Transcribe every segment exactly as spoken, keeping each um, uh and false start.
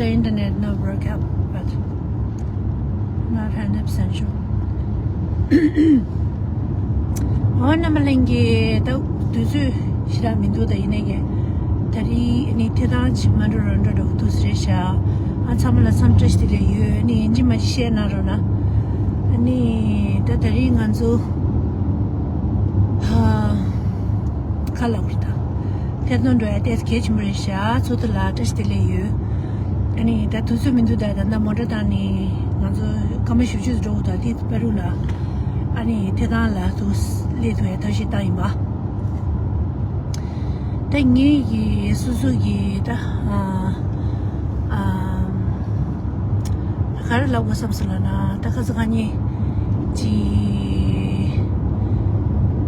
The internet not broke up, but not hundred percent sure. ཨོ་རྣམ་པ་ལྷན་རྒྱས། ད་དུས་ཚོད་ཞེ་དྲག་མི་འདུག་ད་ཡིན་ནའི་གི་ད་རིང་ནི་ཐེ་ཐང་ཅིག་མ་འགྲོ་རང་འགྲོ་འགྲོ་འདུག་ཟེར་ཤག་ཨ་ཚང་མ་ལ་འཚམས་བཀྲ་ཤིས་བདེ་ལེགས་ཡོད། ནི་ཡིན་གཅིག་མིན་གཅིག་བཤད་གནང་རོགས་གནང་། ཨ་ནི་ད་ད་རིང་ང་ཚོ་ཧ་ཁ་ལ་བུར་ད་ཐེར་འདོན་འགྲོ་ཡ་ཏོག་ཙམ་གལ་ཆེན་པོ་རེད་ཤག་ཚོགས་འདུ་ལ་བཀྲ་ཤིས་བདེ་ལེགས་ཡོད། ཨ་ནི་ད་དུས་ཚོད་མི་འདུག་ད་ད་ལྟ་མོ་ཊ་བཏང་ནས་ང་ཚོ་སྐར་མ་བཞི་བཅུ་འགྲོ་དགོས། ད་དེ་བར་དུ་ལ་ཨ་ནི་ཐེ་ཐང་ལ་དུ་སླེབས་ཐུབ་ཡ་ཐབས་ཤེས་བཏང་ཡིན་པ། ད་ངེད་ཀྱི་སོ་སོ་གི་ད་ཨ་ཨ་ག་རེ་ལབ་དགོས་བསམ་སོང་ལབ་ན། ད་ཁ་སང་ཁ་ཉིན་གྱི་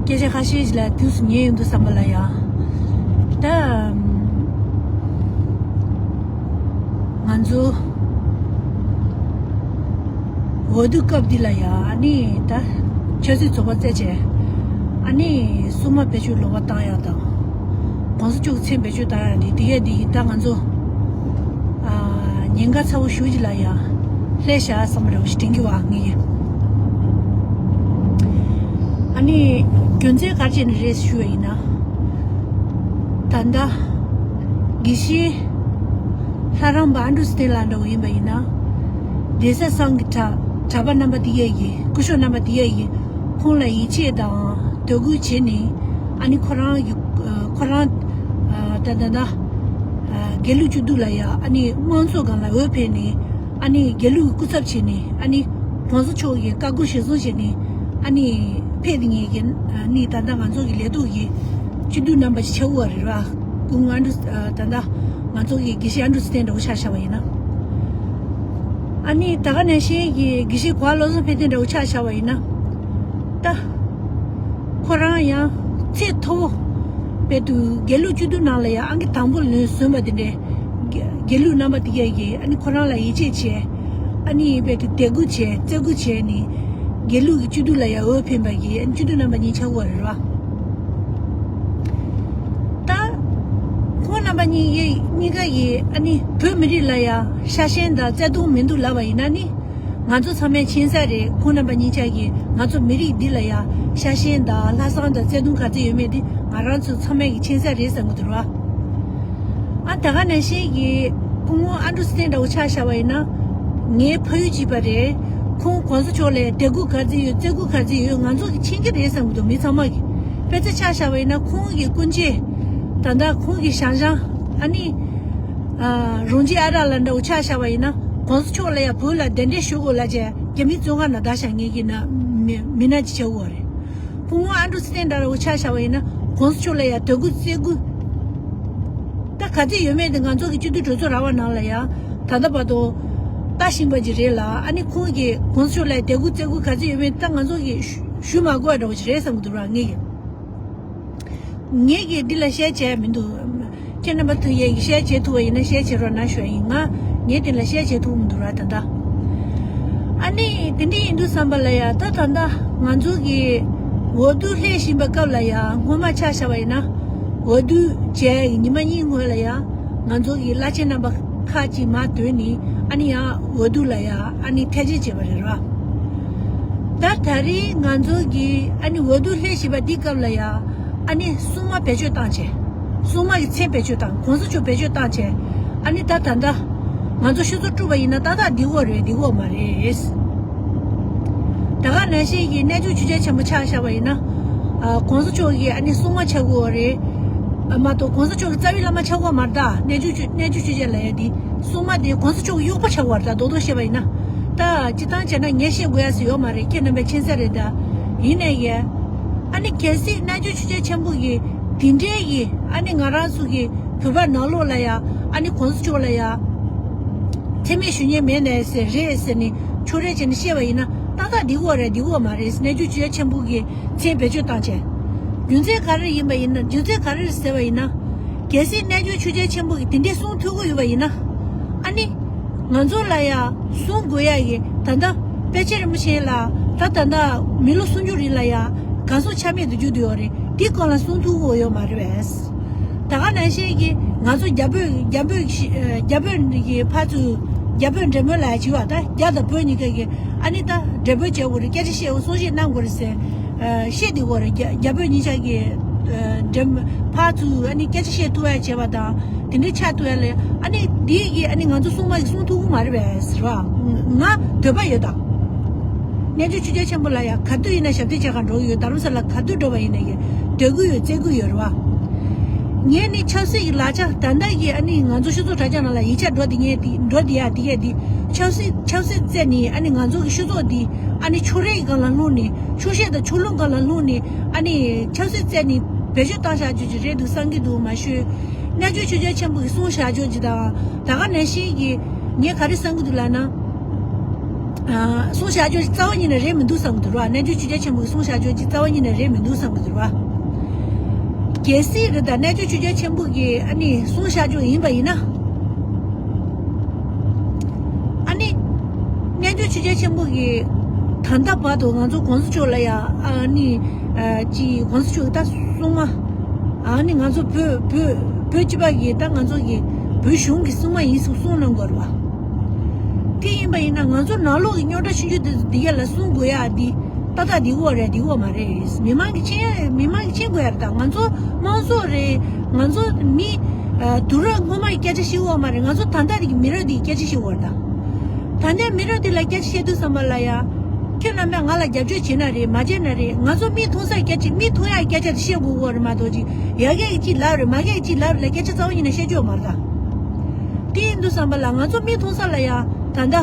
སྐད་ཆ་ཁ་ཤས་ཤིག་ལ་དུས་སུ་ཉན་ཡོང་དུས་བསམ་པ་ལ་ཡང་། ད་ང་ཚོ་འོས་བསྡུ་སྐབས་འདི་ལ་ཡང་ཨ་ནི་ད་ཆབ་སྲིད་ཚོགས་པ་རྩད་བཅད། ཨ་ནི་སྲུང་མ་བེད་སྤྱོད་ལོག་པ་བཏང་ཡག་དང་། གོང་ས་མཆོག་གི་མཚན་བེད་སྤྱོད་བཏང་ཡག་འདི་དེ་གས་འདི་ཡིན། ད་ང་ཚོ་ཨ་ཉེན་ཁ་ཚ་བོ་ཞེ་ཅིག་ལ་ཡང་སླེབས་ཤག་བསམ་པ་འདྲ་བོ་ཞིག་དྲན་གྱི་ཡོད་ངེད་ཀྱིས། ཨ་ནི་རྒྱུ་མཚན་ག་རེ་བྱས་ནས་རེད་ཞུ་བ་ཡིན་ན། ད་ལྟ་དགེ་བཤེས་ལྷ་རམས་པ་ཨན་ཌར་སི་ཊན་ལགས་འདྲ་བོ་ཡིན་པ་ཡིན་ན། གདན་ས་ཚང་གི་གྲྭ་གྲྭ་པ་རྣམ་པ་དེ་གས་ཀྱིས། སྐུ་ཞབས་རྣམ་པ་དེ་གས་ཀྱིས་ཁོང་ལ་ཡིད་ཆེས་དང་དད་གུས་བྱས་ནས། ཨ་ནི་ཁོ་རང་གི་ཁོ་རང་ད་ད་ད་དགེ་ལུགས་སྤྱི་འཐུས་ལ་ཡ་ཨ་ནི་དམངས་གཙོ་སྒང་ལ་འོས་འཕེན་ནས། ཨ་ནི་དགེ་ལུགས་ཀྱི་སྐུ་ཚབ་བྱས་ནས། ཨ་ནི་གོང་ས་མཆོག་གི་བཀའ་བསྒོ་གཞིར་བཟུང་བྱས་ནས། ཨ་ནི་ཕེབས་ཏེ་ངེད་ཀྱི་ཨ་ནི་ད་ལྟ་ང་ཚོ་གི་ལས་ཐོག་གི་སྤྱི་འཐུས་རྣམ་པ་ཞིག་ཆགས་ཡོད་རེད་བ། སྐུ་ངོ་ཨན་ཌར་ད་ལྟ་ང་ཚོ་གི་དགེ་བཤེས་ཨན་ཌར་སི་ཊན་འདྲ་བོ་ཆ་བཞག་པ་ཡིན་ན། ཨ་ནི་ད་ག་ནང་བཞིན་གྱི་དགེ་བཤེས་གོ་བ་བློ་བཟང་ཕན་བདེ་འདྲ་བོ་ཆ་བཞག་པ་ཡིན་ན། ད་ཁོ་རང་ཡང་ཚད་མཐོ་བོ་བས་དུ་དགེ་ལུགས་སྤྱི་འཐུས་ནང་ལ་ཡང་ཨང་ཀི་དང་པོ་ལོན་ཟིན་པ་དེ་འདྲའི་དགེ་དགེ་ལུགས་རྣམ་པ་དེ་གས་ཀྱིས་ཨ་ནི་ཁོ་རང་ལ་ཡིད་ཆེས་བྱས། ཨ་ནི་བས་དུ་དད་གུས་བྱས། བརྩི་བཀུར་བྱས་ནས་དགེ་ལུགས་ཀྱི་སྤྱི་འཐུས་ལ་ཡང་འོས་འཕེན་པ་གི་ཨ་ནི་སྤྱི་འཐུས་རྣམ་པ་གཉིས་ཆགས་ཡོད་རེད་བ། ད་ཁོང་རྣམ་པ་གཉིས་ཀྱིས་གཉིས་ཀ་ཡིས་ཨ་ནི་བོད་མི་རིགས་ལ་ཡང་ཤ་ཞེན་དང་བརྩེ་དུང་མི་འདུག་ལབ་པ་ཡིན་ན་ནི། ང་ཚོ་ཚང་མས་མཁྱེན་གསལ་རེད། ཁོང་རྣམ་པ་གཉིས་ཆ་གིས་ང་ཚོ་མི་རིགས་འདི་ལ་ཡང་ཤ་ཞེན་དང་ལྷག་བསམ་དང་བརྩེ་དུང་ག་ཚོད་ཡོད་མེད་དེ་ང་རང་ཚོ་ཚང་མས་ཀྱི་མཁྱེན་གསལ་རེད་བསམ་གྱི་འདུག་ར། ཨ་ད་ག་ནང་བཞིན་གྱི་སྐུ་ངོ་ཨན་ཌར་སི་ཊན་འདྲ་བོ་ཆ་བཞག་པ་ཡིན་ན། ངའི་ཕ་ཡུལ་གཅིག་པ་རེད། ཁོང་གོང་ས་མཆོག་ལ་དད་གུས་ག་ཚོད་ཡོད། བརྩི་བཀུར་ག་ཚོད་ཡོད། ང་ཚོ་གིས་མཁྱེན་གྱི་རེད་བསམ་གྱི་འདུག་མི་ཚང་མ་གིས། དཔེ་ཆ་ཆ་བཞག་པ་ཡིན་ན་ཁོང་གི་སྐུ་མཆེད། ད་ལྟ་ཁོང་གི་ཞང་ཞང་ཨ་ནི། ཨ་རོང་རྗེ་ཨ་རག་ལགས་འདྲ་བོ་ཆ་བཞག་པ་ཡིན་ན། གོང་ས་མཆོག་ལ་ཡང་བོད་ལ་གདན་འདྲེན་ཞུ་དགོས་ལབ་བྱས་རྒྱ་མིའི་བཙོན་ཁང་ནང་བསྡད་ཤག་ངེད་ཀྱི་ན་མི་མི་སྣ་ཅིག་ཆགས་ཡོད་རེད། སྐུ་ངོ་ཨན་ཌར་སི་ཊན་འདྲ་བོ་ཆ་བཞག་པ་ཡིན་ན་གོང་ས་མཆོག་ལ་ཡང་དད་གུས་བརྩི་བཀུར་ད་ག་ཚོད་ཡོད་མེད་དེ་ང་ཚོ་གི་སྤྱི་འཐུས་གྲོས་ཚོགས་ར་བ་ནང་ལ་ཡང་ད་ལྟ་བར་དུ་ལྟ་བཞིན་པ་ཅིག་རེད་ལ། ཨ་ནི་ཁོང་གིས་གོང་ས་མཆོག་ལ་ཡང་དད་གུས་བརྩི་བཀུར་ག་ཚོད་ཡོད་མེད་ད་ང་ཚོ་གིས་ཞུ་ཞུ་མ་དགོས་པ་འདྲ་བོ་ཅིག་རེད་བསམ་གྱི་འདུག་ར་ངེད་ཀྱིས། ངེད་ཀྱིས་འདི་ལ་བཤད་བྱས་མི་འདུག་ཁྱེད་རྣམ་པ་ཚོ་ཡས་ཀྱིས་བཤད་བྱེད་ཐུབ་པ་ཡིན་ན་བཤད་བྱེད་རོགས་གནང་ཞུ་བ་ཡིན། ང་ངས་དེ་ལ་བཤད་བྱེད་ཐུབ་མི་འདུག་ར་ད་ལྟ། ཨ་ནི་དེ་འདྲ་ཡིན་དུས་བསམ་པ་ལ་ཡ་ད་ད་ལྟ་ང་ཚོ་གི་འོས་བསྡུ་སླེབས་བཞིན་པའི་སྐབས་ལ་ཡ་སྔོན་མ་ཆ་བཞག་པ་ཡིན་ན། འོས་བསྡུ་བྱས་ཉི་མ་གཉིས་སྔོན་ལ་ཡ་ང་ཚོ་གི་བླ་ཆེན་རྣམ་པ་ཁག་ཅིག་མར་བསྡུས་ནས་ཨ་ནི་ཡང་འོས་བསྡུ་ལ་ཡ་ཨ་ནི་ཐད་ཆེན་བྱས་པ་རེད་ར། ད་ད་རེས་ང་ཚོ་གི་ཨ་ནི་འོས་བསྡུ་སླེབས་བཞིན་པ་འདི་སྐབས་ལ་ཡ། ཨ་ནི་སྲུང་མ་བེད་སྤྱོད་བཏང་བྱས། སྲུང་མ་གི་མཚན་བེད་སྤྱོད་བཏང་། གོང་ས་མཆོག་བེད་སྤྱོད་བཏང་བྱས། ཨ་ནི་ད་ད་ལྟ་ང་ཚོ་ཤོག་ཚོགས་དཀྲུགས་པ་ཡིན་ན་ཏག་ཏག་འགྲིག་གི་རེད་འགྲིག་གི་མ་རེད། ད་ག་ནང་བཞིན་གྱི་གནས་ཆུང་ཆོས་རྒྱལ་ཆེན་པོ་ཆ་བཞག་པ་ཡིན་ན། ཨ་གོང་ས་མཆོག་གིས་ཨ་ནི་སྲུང་མ་ཆགས་ཀྱི་ཡོད་རེད། ཨ་མ་གཏོགས་གོང་ས་མཆོག་གི་རྩ་བའི་བླ་མ་ཆགས་ཀྱི་ཡོད་མ་རེད་ད། གནས་ཆུང་ཆོས་གནས་ཆུང་ཆོས་རྒྱལ་ལབ་ཡ་དེ་སྲུང་མ་དེ་གོང་ས་མཆོག་གི་གཡོག་པོ་ཆགས་ཀྱི་ཡོད་རེད་ད། རྡོག་རྡོག་བཤད་པ་ཡིན་ན། ད་སྤྱིར་བཏང་བྱས་ན་ངས་བཤད་དགོས་ཡ་ཟེར་ཡོད་མ་རེད། ཁྱེད་རྣམ་པས་མཁྱེན་གསལ་རེད་ད། ཡིན་ནའི་ཡ། ཨ་ནི་གལ་སྲིད་གནས་ཆུང་ཆོས་རྒྱལ་ཆེན་པོ་གིས་དེ་འདྲའི་གི་ཨ་ནི་ང་རང་ཚོ་གི་བོད་པ་ནང་ལོགས་ལ་ཡ་ཨ་ནི་གོང་ས་མཆོག་ལ་ཡ་མཚན་སྨད་ཞུ་མཁན་མེད་ནས་ཟེར་རེད་ཟེར་ནས་ཕྱོགས་རེས་བྱས་ནས་བཤད་པ་ཡིན་ན་ཏག་ཏག་འགྲིག་གི་རེད་འགྲིག་གི་མ་རེད། གནས་ཆུང་ཆོས་རྒྱལ་ཆེན་པོ་གི་མཚན་བེད་སྤྱོད་བཏང་བྱས། རྒྱུ་མཚན་ག་རེ་ཡིན་པ་ཡིན་ན་རྒྱུ་མཚན་ག་རེ་རེད་ཟེར་བ་ཡིན་ན། གལ་སྲིད་གནས་ཆུང་ཆོས་རྒྱལ་ཆེན་པོ་གིས་དེ་འདྲའི་གསུང་ཐུབ་ཀྱི་ཡོད་པ་ཡིན་ན། ཨ་ནི། ང་ཚོ་ལ་ཡ་གསུང་དགོས་ཡ་གི་ད་ལྟ་པཎ་ཆེན་རིན་པོ་ཆེ་ལ་ད་ད་ལྟ་མི་ལོ་སུམ་ཅུ་རིང་ལ་ཡ་གང་སོང་ཆ་མེད་དུ་གྱུར་དུ་ཡོད་རེད། དེ་སྐོར་ལ་གསུང་ཐུབ་ཀྱི་ཡོད་མ་རེད་པས། ད་ ད་ག་ནང་བཞིན་གྱི་ང་ཚོ་རྒྱ་བོད་རྒྱ་བོད་ཤི་ཨ་རྒྱ་བོད་ཀྱི་ཕར་ཚུར་རྒྱ་བོད་འབྲེལ་མོལ་ལ་བྱེད་པ་ད་རྒྱ་དང་བོད་གཉིས་ཀ་གི་ཨ་ནི་ད་འབྲེལ་མོལ་བྱེད་དགོས་རེད། སྐད་ཆ་བཤད་དགོས་གསུང་བཤད་གནང་དགོས་རེད་ཟེར། ཨ་བཤད་བསྡད་ཡོད་རེད། རྒྱ་རྒྱ་བོད་གཉིས་ཆ་གི་ཨ་འབྲེལ་མོལ་ཕར་ཚུར་ཨ་ནི་སྐད་ཆ་བཤད་ཐུབ་ཡ་བྱས་པ་དང་དེ་འདྲའི་ཆགས་ཐུབ་ཡ་ལ་ཨ་ནི་དེ་གི་ཨ་ནི་ང་ཚོ་སྲུང་མ་གི་སྲུང་ཐུབ་ཀྱི་མ་རེད་པས་ཟེར་བ། ང་འདོད་པ་ཡོད་ད། རྣལ་འབྱོར་ཆོས་རྒྱལ་ཆེན་པོ་ལ་ཡ་ག་དུས་ཡིན་ན་ཞབས་བརྟན་བྱེད་གར་འགྲོ་གི་ཡོད། རྡ་རམ་ས་ལ་ག་དུས་འགྲོ་བ་ཡིན་ན་ཡང་སྡོད་ཀྱི་ཡོད། བཙལ་གྱི་ཡོད་རེད་བ། ངས་ནི་ཆབ་སྲིད་ཀྱི་ལག་ཆ་ད་ལྟ་གི་ཨ་ནི་ང་ཚོ་སྤྱི་ཚོགས་དྲ་རྒྱ་ནང་ལ་ཡིག་ཆ་འགྲོ་བསྡད་མཁན་དེ་འགྲོ་བསྡད་ཡ་དེ་གས་དེ་ཆབ་སྲིད་ཆབ་སྲིད་བཙལ་ནས་ཨ་ནི་ང་ཚོ་གི་སྤྱི་ཚོགས་འདི་ཨ་ནི་ཕྱོགས་རིས་སྒང་ལ་ལྷུང་ནས་ཕྱོགས་ཞེན་དང་ཕྱོགས་ལྷུང་སྒང་ལ་ལྷུང་ནས་ཨ་ནི་ཆབ་སྲིད་བཙལ་ནས་བེད་སྤྱོད་བཏང་བཞག་རྒྱུ་ཅིག་རེད་འདུག་བསམ་གྱི་འདུག་མ་གཞི། རྣལ་འབྱོར་ཆོས་རྒྱལ་ཆེན་པོ་གིས་གསུངས་བཞག་ཆོག་ཅིག་དང་། ད་ག་ནང་བཞིན་གྱི་ངས་ག་རེ་བསམ་གྱི་འདུག་ལབ་ན། ཨ་གསུངས་བཞག་ཆོག་ཅིག་རྩ་བ་ཉིད་ནས་རེད་མི་འདུག་བསམ་གྱི་འདུག་ར། རྣལ་འབྱོར་ཆོས་རྒྱལ་ཆེན་པོ་གིས་གསུངས་བཞག་ཆོག་ཅིག་རྩ་བ་ཉིད་ནས་རེད་མི་འདུག་བསམ་གྱི་འདུག་ར། གལ་སྲིད་རེད་ད་རྣལ་འབྱོར་ཆོས་རྒྱལ་ཆེན་པོ་གིས་ཨ་ནི་གསུངས་བཞག་ཆོག་ཡིན་པ་ཡིན་ན། ཨ་ནི། རྣལ་འབྱོར་ཆོས་རྒྱལ་ཆེན་པོ་གིས་ད་ལྟ་བར་དུ་ང་ཚོ་གོང་ས་མཆོག་ལ་ཡ་ཨ་ནི་ཨ་ཅི་གོང་ས་མཆོག་གི་ད་སྲུང་མ། ཨ་ནི་ང་ཚོ་བོད་བོད་བོད་སྤྱི་པ་གི་ད་ང་ཚོ་གི་བོད་གཞུང་གི་སྲུང་མ་ཡིན་ཟེར་གསུངས་གནང་དགོས་རེད་བ། དེ་ཡིན་པ་ཡིན་ན་ང་ཚོ་ནང་ལོགས་ཀྱི་རྙོག་དྲ་ཆུང་ཆུང་དེ་འདི་ག་ལ་སྲུང་དགོས་ཡ་འདི་ཏག་ཏག་འདི་གོ་རེད་འདི་གོ་མ་རེད། མི་མང་གི་མཁྱེན་མི་མང་གི་མཁྱེན་དགོས་ཡ་རེད། ད་ང་ཚོ་དམངས་གཙོ་རེད། ང་ཚོ་མི་ཨ་དུས་རབས་སྔོན་མ་ཡི་སྐད་ཆ་བཤད་གོ་མ་རེད། ང་ཚོ་ད་ལྟ་གི་མི་རབས་འདི་ཡི་སྐད་ཆ་བཤད་གོ་རེད་ད། ད་ལྟའི་མི་རབས་འདི་ལ་སྐད་ཆ་བཤད་དུས་ཙམ་པ་ལ་ཡ། ཁྱོད་རྣམ་པས་ང་ལ་རྒྱབ་སྐྱོར་བྱེད་ན་རེད་མ་བྱེད་ན་རེད། ང་ཚོ་མིག་མཐོང་སར་སྐད་ཆ་མིག་མཐོང་ཡ་སྐད་ཆ་དེ་བཤད་དགོས་གོ་རེད་མ་གཏོགས་ཅིག་ཡ་གས་ཅིག་ལབ་རེད་མ་གས་ཅིག་ལབ་རེད་ལ་སྐད་ཆ་རྩ་བ་ཉིད་ནས་བཤད་རྒྱུ་ཡོད་མ་རེད་ད། དེ་ཡིན་དུས་ཙམ་པ་ལ་ང་ཚོ་མིག་མཐོང་ས་ལ་ཡ་ད་ལྟ་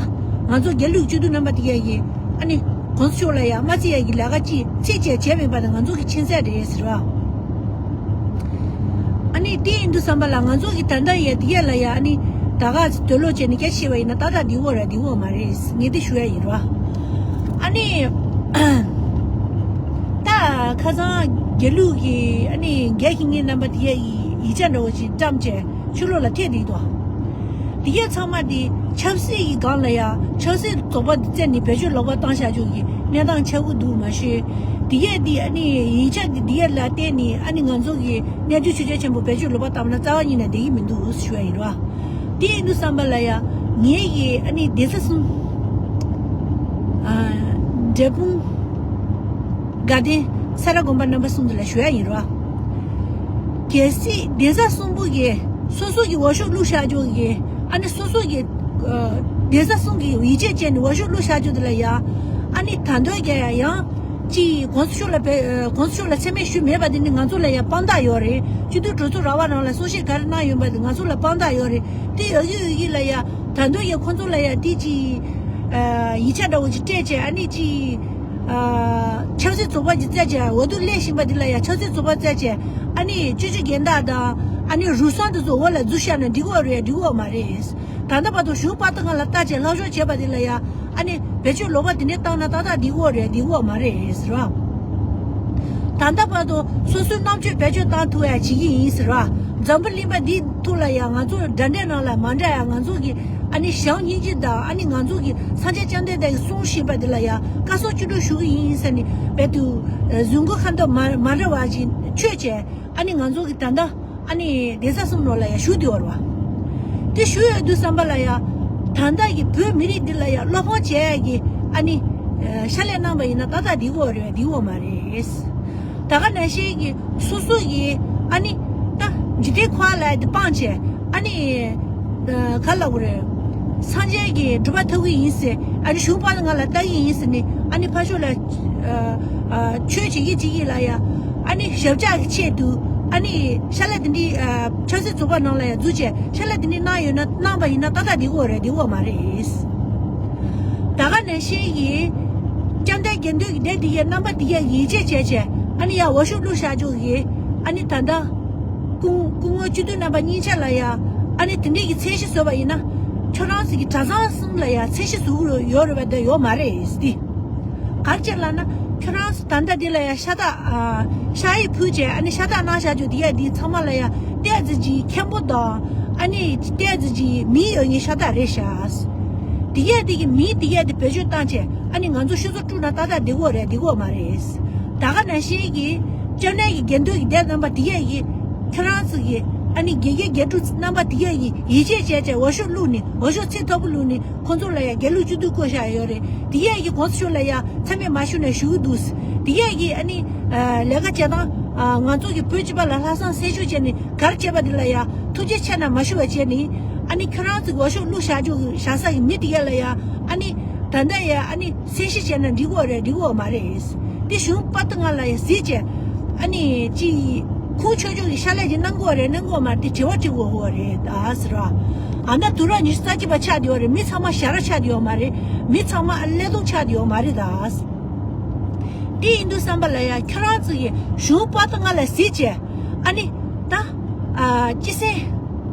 ང་ཚོ་རྒྱ་ལུགས་སྤྱི་འཐུས་རྣམ་པ་དེ་གས་ཀྱིས་ཨ་ནི་གོང་ས་མཆོག་ལ་ཡ་མ་བརྩི་ཡ་གི་ལས་ཀ་ཅིག་ཚིག་བཅད་བྱས་མེད་པ་དང་ང་ཚོ་གི་ཁྱད་མཚར་རེད་ཟེར་བ། ཨ་ནི་དེ་ཡིན་དུས་ཙམ་པ་ལ་ང་ཚོ་གི་ད་ལྟ་ཡ་དེ་གས་ལ་ཡ་ཨ་ནི་ད་ག་ཚོད་ལོ་བྱས་ནས་སྐད་ཆ་བཤད་པ་ཡིན་ན་ཏག་ཏག་འདི་འོ་རེད་འདི་འོ་མ་རེད་ངས་དེ་ཞུ་ཡ་ཡིན་རོ། ཨ་ནི་ད་ཁ་སང་རྒྱ་ལུགས་ཀྱི་ཨ་ནི་རྒྱ་ཁྱི་ངན་རྣམ་པ་དེ་གས་ཀྱི་ཡིག་ཆ་འདྲ་བོ་ཞིག་བཀྲམ་བྱས། ཕྱི་ལོགས་ལ་ཐེབས་འདུག་དོ། འདི་གས་ཚང་མ་འདི་ཆབ་སྲིད་ཀྱི་སྒང་ལ་ཡ་ཆབ་སྲིད་རྫོགས་པ་འདི་བཙལ་ནས་བེད་སྤྱོད་ལོག་པ་བཏང་བཞག་ཆོག་གི་གནས་སྟངས་ཆགས་ཀྱི་འདུག་མ་ཤེས། འདི་གས་འདི་ཨ་ནི་ཡིག་ཆ་འདི་འདི་གས་ལ་བརྟེན་ནས་ཨ་ནི་ང་ཚོ་གི་གནས་ཚུལ་ཆུ་ཚད་ཆེན་པོ་བེད་སྤྱོད་ལོག་པ་བཏང་ན་རྩ་བ་ཉིད་ནས་བསྡད་ཀྱི་མི་འདུག་ཞུ་ཡ་ཡིན་རོ། འདི་ཡིན་དུས་ཙམ་པ་ལ་ཡ་ངའི་གི་ཨ་ནི་སྡེ་ཚན་གསུམ། ཨ་འབྲས་སྤུངས། དགའ་ལྡན། ས་ར་དགོན་པ་རྣམ་པ་གསུམ་དུ་ལ་ཞུ་ཡ་ཡིན་རོ། གལ་སྲིད་གདན་ས་གསུམ་པོ་གི་སོ་སོ་གི་འོས་ཤོག་བླུགས་བཞག་ཆོག་གི་ཨ་ནི་སོ་སོ་གི་གདན་ས་གསུམ་གི་ཡིག་ཆ་བྱས་ནས་འོས་ཤོག་བླུགས་བཞག་ཆོག་དེ་ལ་ཡ་ཨ་ནི་ད་འདོད་རྒྱ་ཡ་ཡང་ཅི་གོང་ས་མཆོག་ལ་བེ་གོང་ས་མཆོག་ལ་མཚན་སྨད་ཞུས་མེད་པ་དེ་ནི་ང་ཚོ་ལ་ཡ་དཔང་རྟགས་ཡོད་རེད། སྤྱི་འཐུས་གྲོས་ཚོགས་ར་བ་ནང་ལ་གསུང་བཤད་ག་རེ་གནང་ཡོད་པ་དེ་ང་ཚོ་ལ་དཔང་རྟགས་ཡོད་རེད། དེ་ཡོད་ཀྱི་ཡོད་ཀྱི་ལ་ཡ་ད་འདོད་ཡ་ཁོང་ཚོ་ལ་ཡ་དེ་ཅི་ཡིག་ཆ་འདྲ་བོ་ཅིག་སྤྲད་བྱས་ཨ་ནི་ཅི། ཆབ་སྲིད་ཚོགས་པ་ཅིག་བཙལ་བྱས་འོས་བསྡུ་སླེབས་བཞིན་པ་འདི་ལ་ཡང་ཆབ་སྲིད་ཚོགས་པ་བཙལ་བྱས་ཨ་ནི་སྤྱི་སྤྱོད་འགན་བདག་དང་ཨ་ནི་རུ་སོང་དེ་ཚོ་འོག་ལ་འཛུལ་བཞག་ན་འགྲིག་གི་རེད་འགྲིག་གི་མ་རེད། ད་ལྟ་བར་དུ་གཞུང་པར་ཏི་ང་ལ་ལྟ་བྱས་ལྷག་ཕྱོགས་བྱས་པ་འདི་ལ་ཡང་ཨ་ནི་བེད་སྤྱོད་ལོག་པ་འདི་འདྲ་བཏང་ན་ཏག་ཏག་འགྲིག་གི་རེད་འགྲིག་གི་མ་རེད་ཟེར་བ། ད་ལྟ་བར་དུ་སོ་སོའི་རྣམ་དཔྱོད་བེད་སྤྱོད་བཏང་ཐུབ་ཡ་བྱེད་ཀྱི་ཡིན་ཟེར་བ། འཛམ་བུ་གླིང་པ་འདི་ཐུགས་ལ་ཡང་ང་ཚོ་འདྲ་འདྲའི་ནང་ལ་མ་འདྲ་ཡང་ང་ཚོ་གི་ཨ་ནི་ཞང་སྙིང་རྗེ་དང་ཨ་ནི་ང་ཚོ་གི་སངས་རྒྱས་བཅོམ་ལྡན་འདས་ཀྱི་གསུང་བཞིན་པ་འདི་ལ་ཡང་བཀའ་གསུང་བཅུ་དྲུག་ཞུ་གི་ཡིན་ཟེར་ནས་བེད་དུ་གཟུགས་མགོ་ཁ་འདབ་མ་མ་འདྲ་བ་ཞིག་ཆོད་བྱས་ཨ་ནི་ང་ཚོ་གི་ད་ལྟ་ཨ་ནི་གདན་ས་གསུམ་ནང་ལ་ཡང་ཞུ་བསྡད་ཡོད་རེད་བ། དེ་ཞུ་ཡོད་དུས་ཙམ་པ་ལ་ཡང་ད་ལྟ་གི་བོད་མི་རིགས་འདི་ལ་ཡང་བློ་ཕམ་བྱས་ཡ་གི་ཨ་ནི་ཤ་ལས་གནང་པ་ཡིན་ན་ཏག་ཏག་འགྲིག་གི་རེད་འགྲིག་གི་མ་རེད། ད་ག་ནང་བཞིན་གྱི་སོ་སོ་ཡི་ཨ་ནི་ད་འཇིག་རྟེན་ཁོ་ལ་དེ་སྤངས་བྱས་ཨ་ནི་ག་ལབ་དགོས་རེད། སངས་རྒྱས་ཀྱི་སྒྲུབ་པ་ཐོབ་ཀྱི་ཡིན་ཟེར་ཨ་ནི་གཞུང་པར་ང་ལ་ལྟ་གི་ཡིན་ཟེར་ནས་ཨ་ནི་ཕར་ཕྱོགས་ལ་ཆོས་བྱེད་ཀྱི་བྱེད་ཀྱི་ལ་ཡ་ཨ་ནི་ཞབས་བཅགས་ཀྱི་ཆེད་དུ་ཨ་ནི་ཤ་ལ་དེ་འདྲའི་ཆབ་སྲིད་ཚོགས་པ་ནང་ལ་ཡ་འཛུལ་བྱས་ཤ་ལ་དེ་འདྲའི་གནང་ཡོད་ན་གནང་པ་ཡིན་ན་ཏག་ཏག་འགྲིག་གི་རེད་འགྲིག་གི་མ་རེད། ད་ག་ནང་བཞིན་གྱི་བཅོམ་ལྡན་དགེ་འདུན་གྱི་སྡེ་འདི་གའི་རྣམ་པ་འདི་གའི་ཡིད་ཆེས་བྱས་བྱས་ཨ་ནི་ཡ་འོས་ཤོག་བླུགས་བཞག་ཆོག་གི་ཨ་ནི་ད་ལྟ་སྐུ་སྐུ་ངོ་སྤྱི་འཐུས་རྣམ་པ་གཉིས་ཆ་ལ་ཡ་ཨ་ནི་དེ་འདྲའི་གི་ཚད་གཞི་བཟོས་པ་ཡིན་ན་ཁྱོད་རང་ཚོ་གི་གྲྭ་ཚང་གསུམ་ལ་ཡ་ཚད་གཞི་བཟོ་གི་ཡོད་རེད་པ་འདི་ཡོད་མ་རེད་ཟེར་ཏེ། ག་རེ་བྱས་ལབ་ན་ཁྱོད་རང་ཚོ་ད་ལྟ་འདི་ལ་ཡ་ཤ་སྟག་ཨ་ཤ་ཡིག་ཕུལ་བྱས་ཨ་ནི་ཤ་སྟག་གནང་བཞག་རྒྱུ་འདི་ཡ་འདི་ཚང་མ་ལ་ཡ་ཏོག་ཙམ་ཅིག་མཁན་པོ་དང་ཨ་ནི་ཏོག་ཙམ་ཅིག་མིང་ཡོད་མཁན་ཤ་སྟག་རེད་ཤག་འདི་ཡ་འདི་གི་མིང་འདི་ཡ་འདི་བེད་སྤྱོད་བཏང་བྱས་ཨ་ནི་ང་ཚོ་ཤོག་ཚོགས་དཀྲུགས་ན་ཏག་ཏག་འགྲིག་གི་རེད་འགྲིག་གི་མ་རེད། ད་ག་ནང་བཞིན་གྱི་བཅོམ་ལྡན་གྱི་དགེ་འདུན་གྱི་སྡེ་རྣམ་པ་འདི་ཡ་གི་ཁྱོད་རང་ཚོ་གི་ ཨ་ནི་དགེ་རྒན་དགེ་ཕྲུག་རྣམ་པ་དེ་གས་ཀྱིས་ཡིད་ཆེས་བྱས་བྱས་འོས་ཤོག་བླུགས་ནས། འོས་ཤོག་ཚད་མཐོ་པོ་བླུགས་ནས་ཁོང་ཚོ་ལ་ཡང་དགེ་ལུགས་སྤྱི་འཐུས་བསྐོས་བཞག་ཡོད་རེད། དེ་གས་ཀྱིས་གོང་ས་མཆོག་ལ་ཡང་མཚན་སྨད་མ་ཞུས་ནས་ཞུ་གི་འདུག་དེ་གས་ཀྱིས་ཨ་ནི་ལས་ཀ་བྱེད་སྟངས། ང་ཚོ་གི་བོད་སྤྱི་པ་ལ་ལྷག་བསམ་སེམས་ཤུགས་བྱས་ནས་ག་རེ་བྱས་པ་དེ་ལ་ཡང་ཐུགས་རྗེ་ཆེ་ན་མ་ཞུ་བ་བྱས་ནས། ཨ་ནི་ཁྱོད་རང་ཚོ་གི་འོས་ཤོག་བླུགས་བཞག་རྒྱུ་བཞག་ས་གི་མི་དེ་གས་ལ་ཡང་ཨ་ནི་ད་ལྟ་ཡང་ཨ་ནི། གསལ་བཤད་བྱས་ན་འགྲིག་གི་རེད། འགྲིག་གི་མ་རེད། དེ་གཞུང་པར་དུ་ང་ལ་ཡང་གཟིགས་བྱས། ཨ་ནི་ཅི། ཁོང་ཆོས་ཕྱོགས་ཀྱི་ཕྱག་ལས་ཅིག་གནང་གི་རེད། གནང་གི་མ་རེད། དེ་དྲི་བ་དྲི་དགོས་ཀྱི་རེད་ད་ཟེར་བ། ཨ་ན་དུས་རབས་ཉི་ཤུ་རྩ་གཅིག་པ་ཆགས་བསྡད་ཡོད་རེད། མི་ཚང་མ་ཞ་ར་ཆགས་བསྡད་ཡོད་མ་རེད། མི་ཚང་མ་ཀླད་སྟོང་ཆགས་བསྡད་ཡོད་མ་རེད་ད། དེ་ཡིན་དུས་ཙམ་པ་ལ་ཡང་ཁྱོད་རང་ཚོ་ཡི་གཞུང་པར་དུ་ང་ལ་གཟིགས་བྱས། ཨ་ནི། ད། ཨ། སྤྱི་སེམས།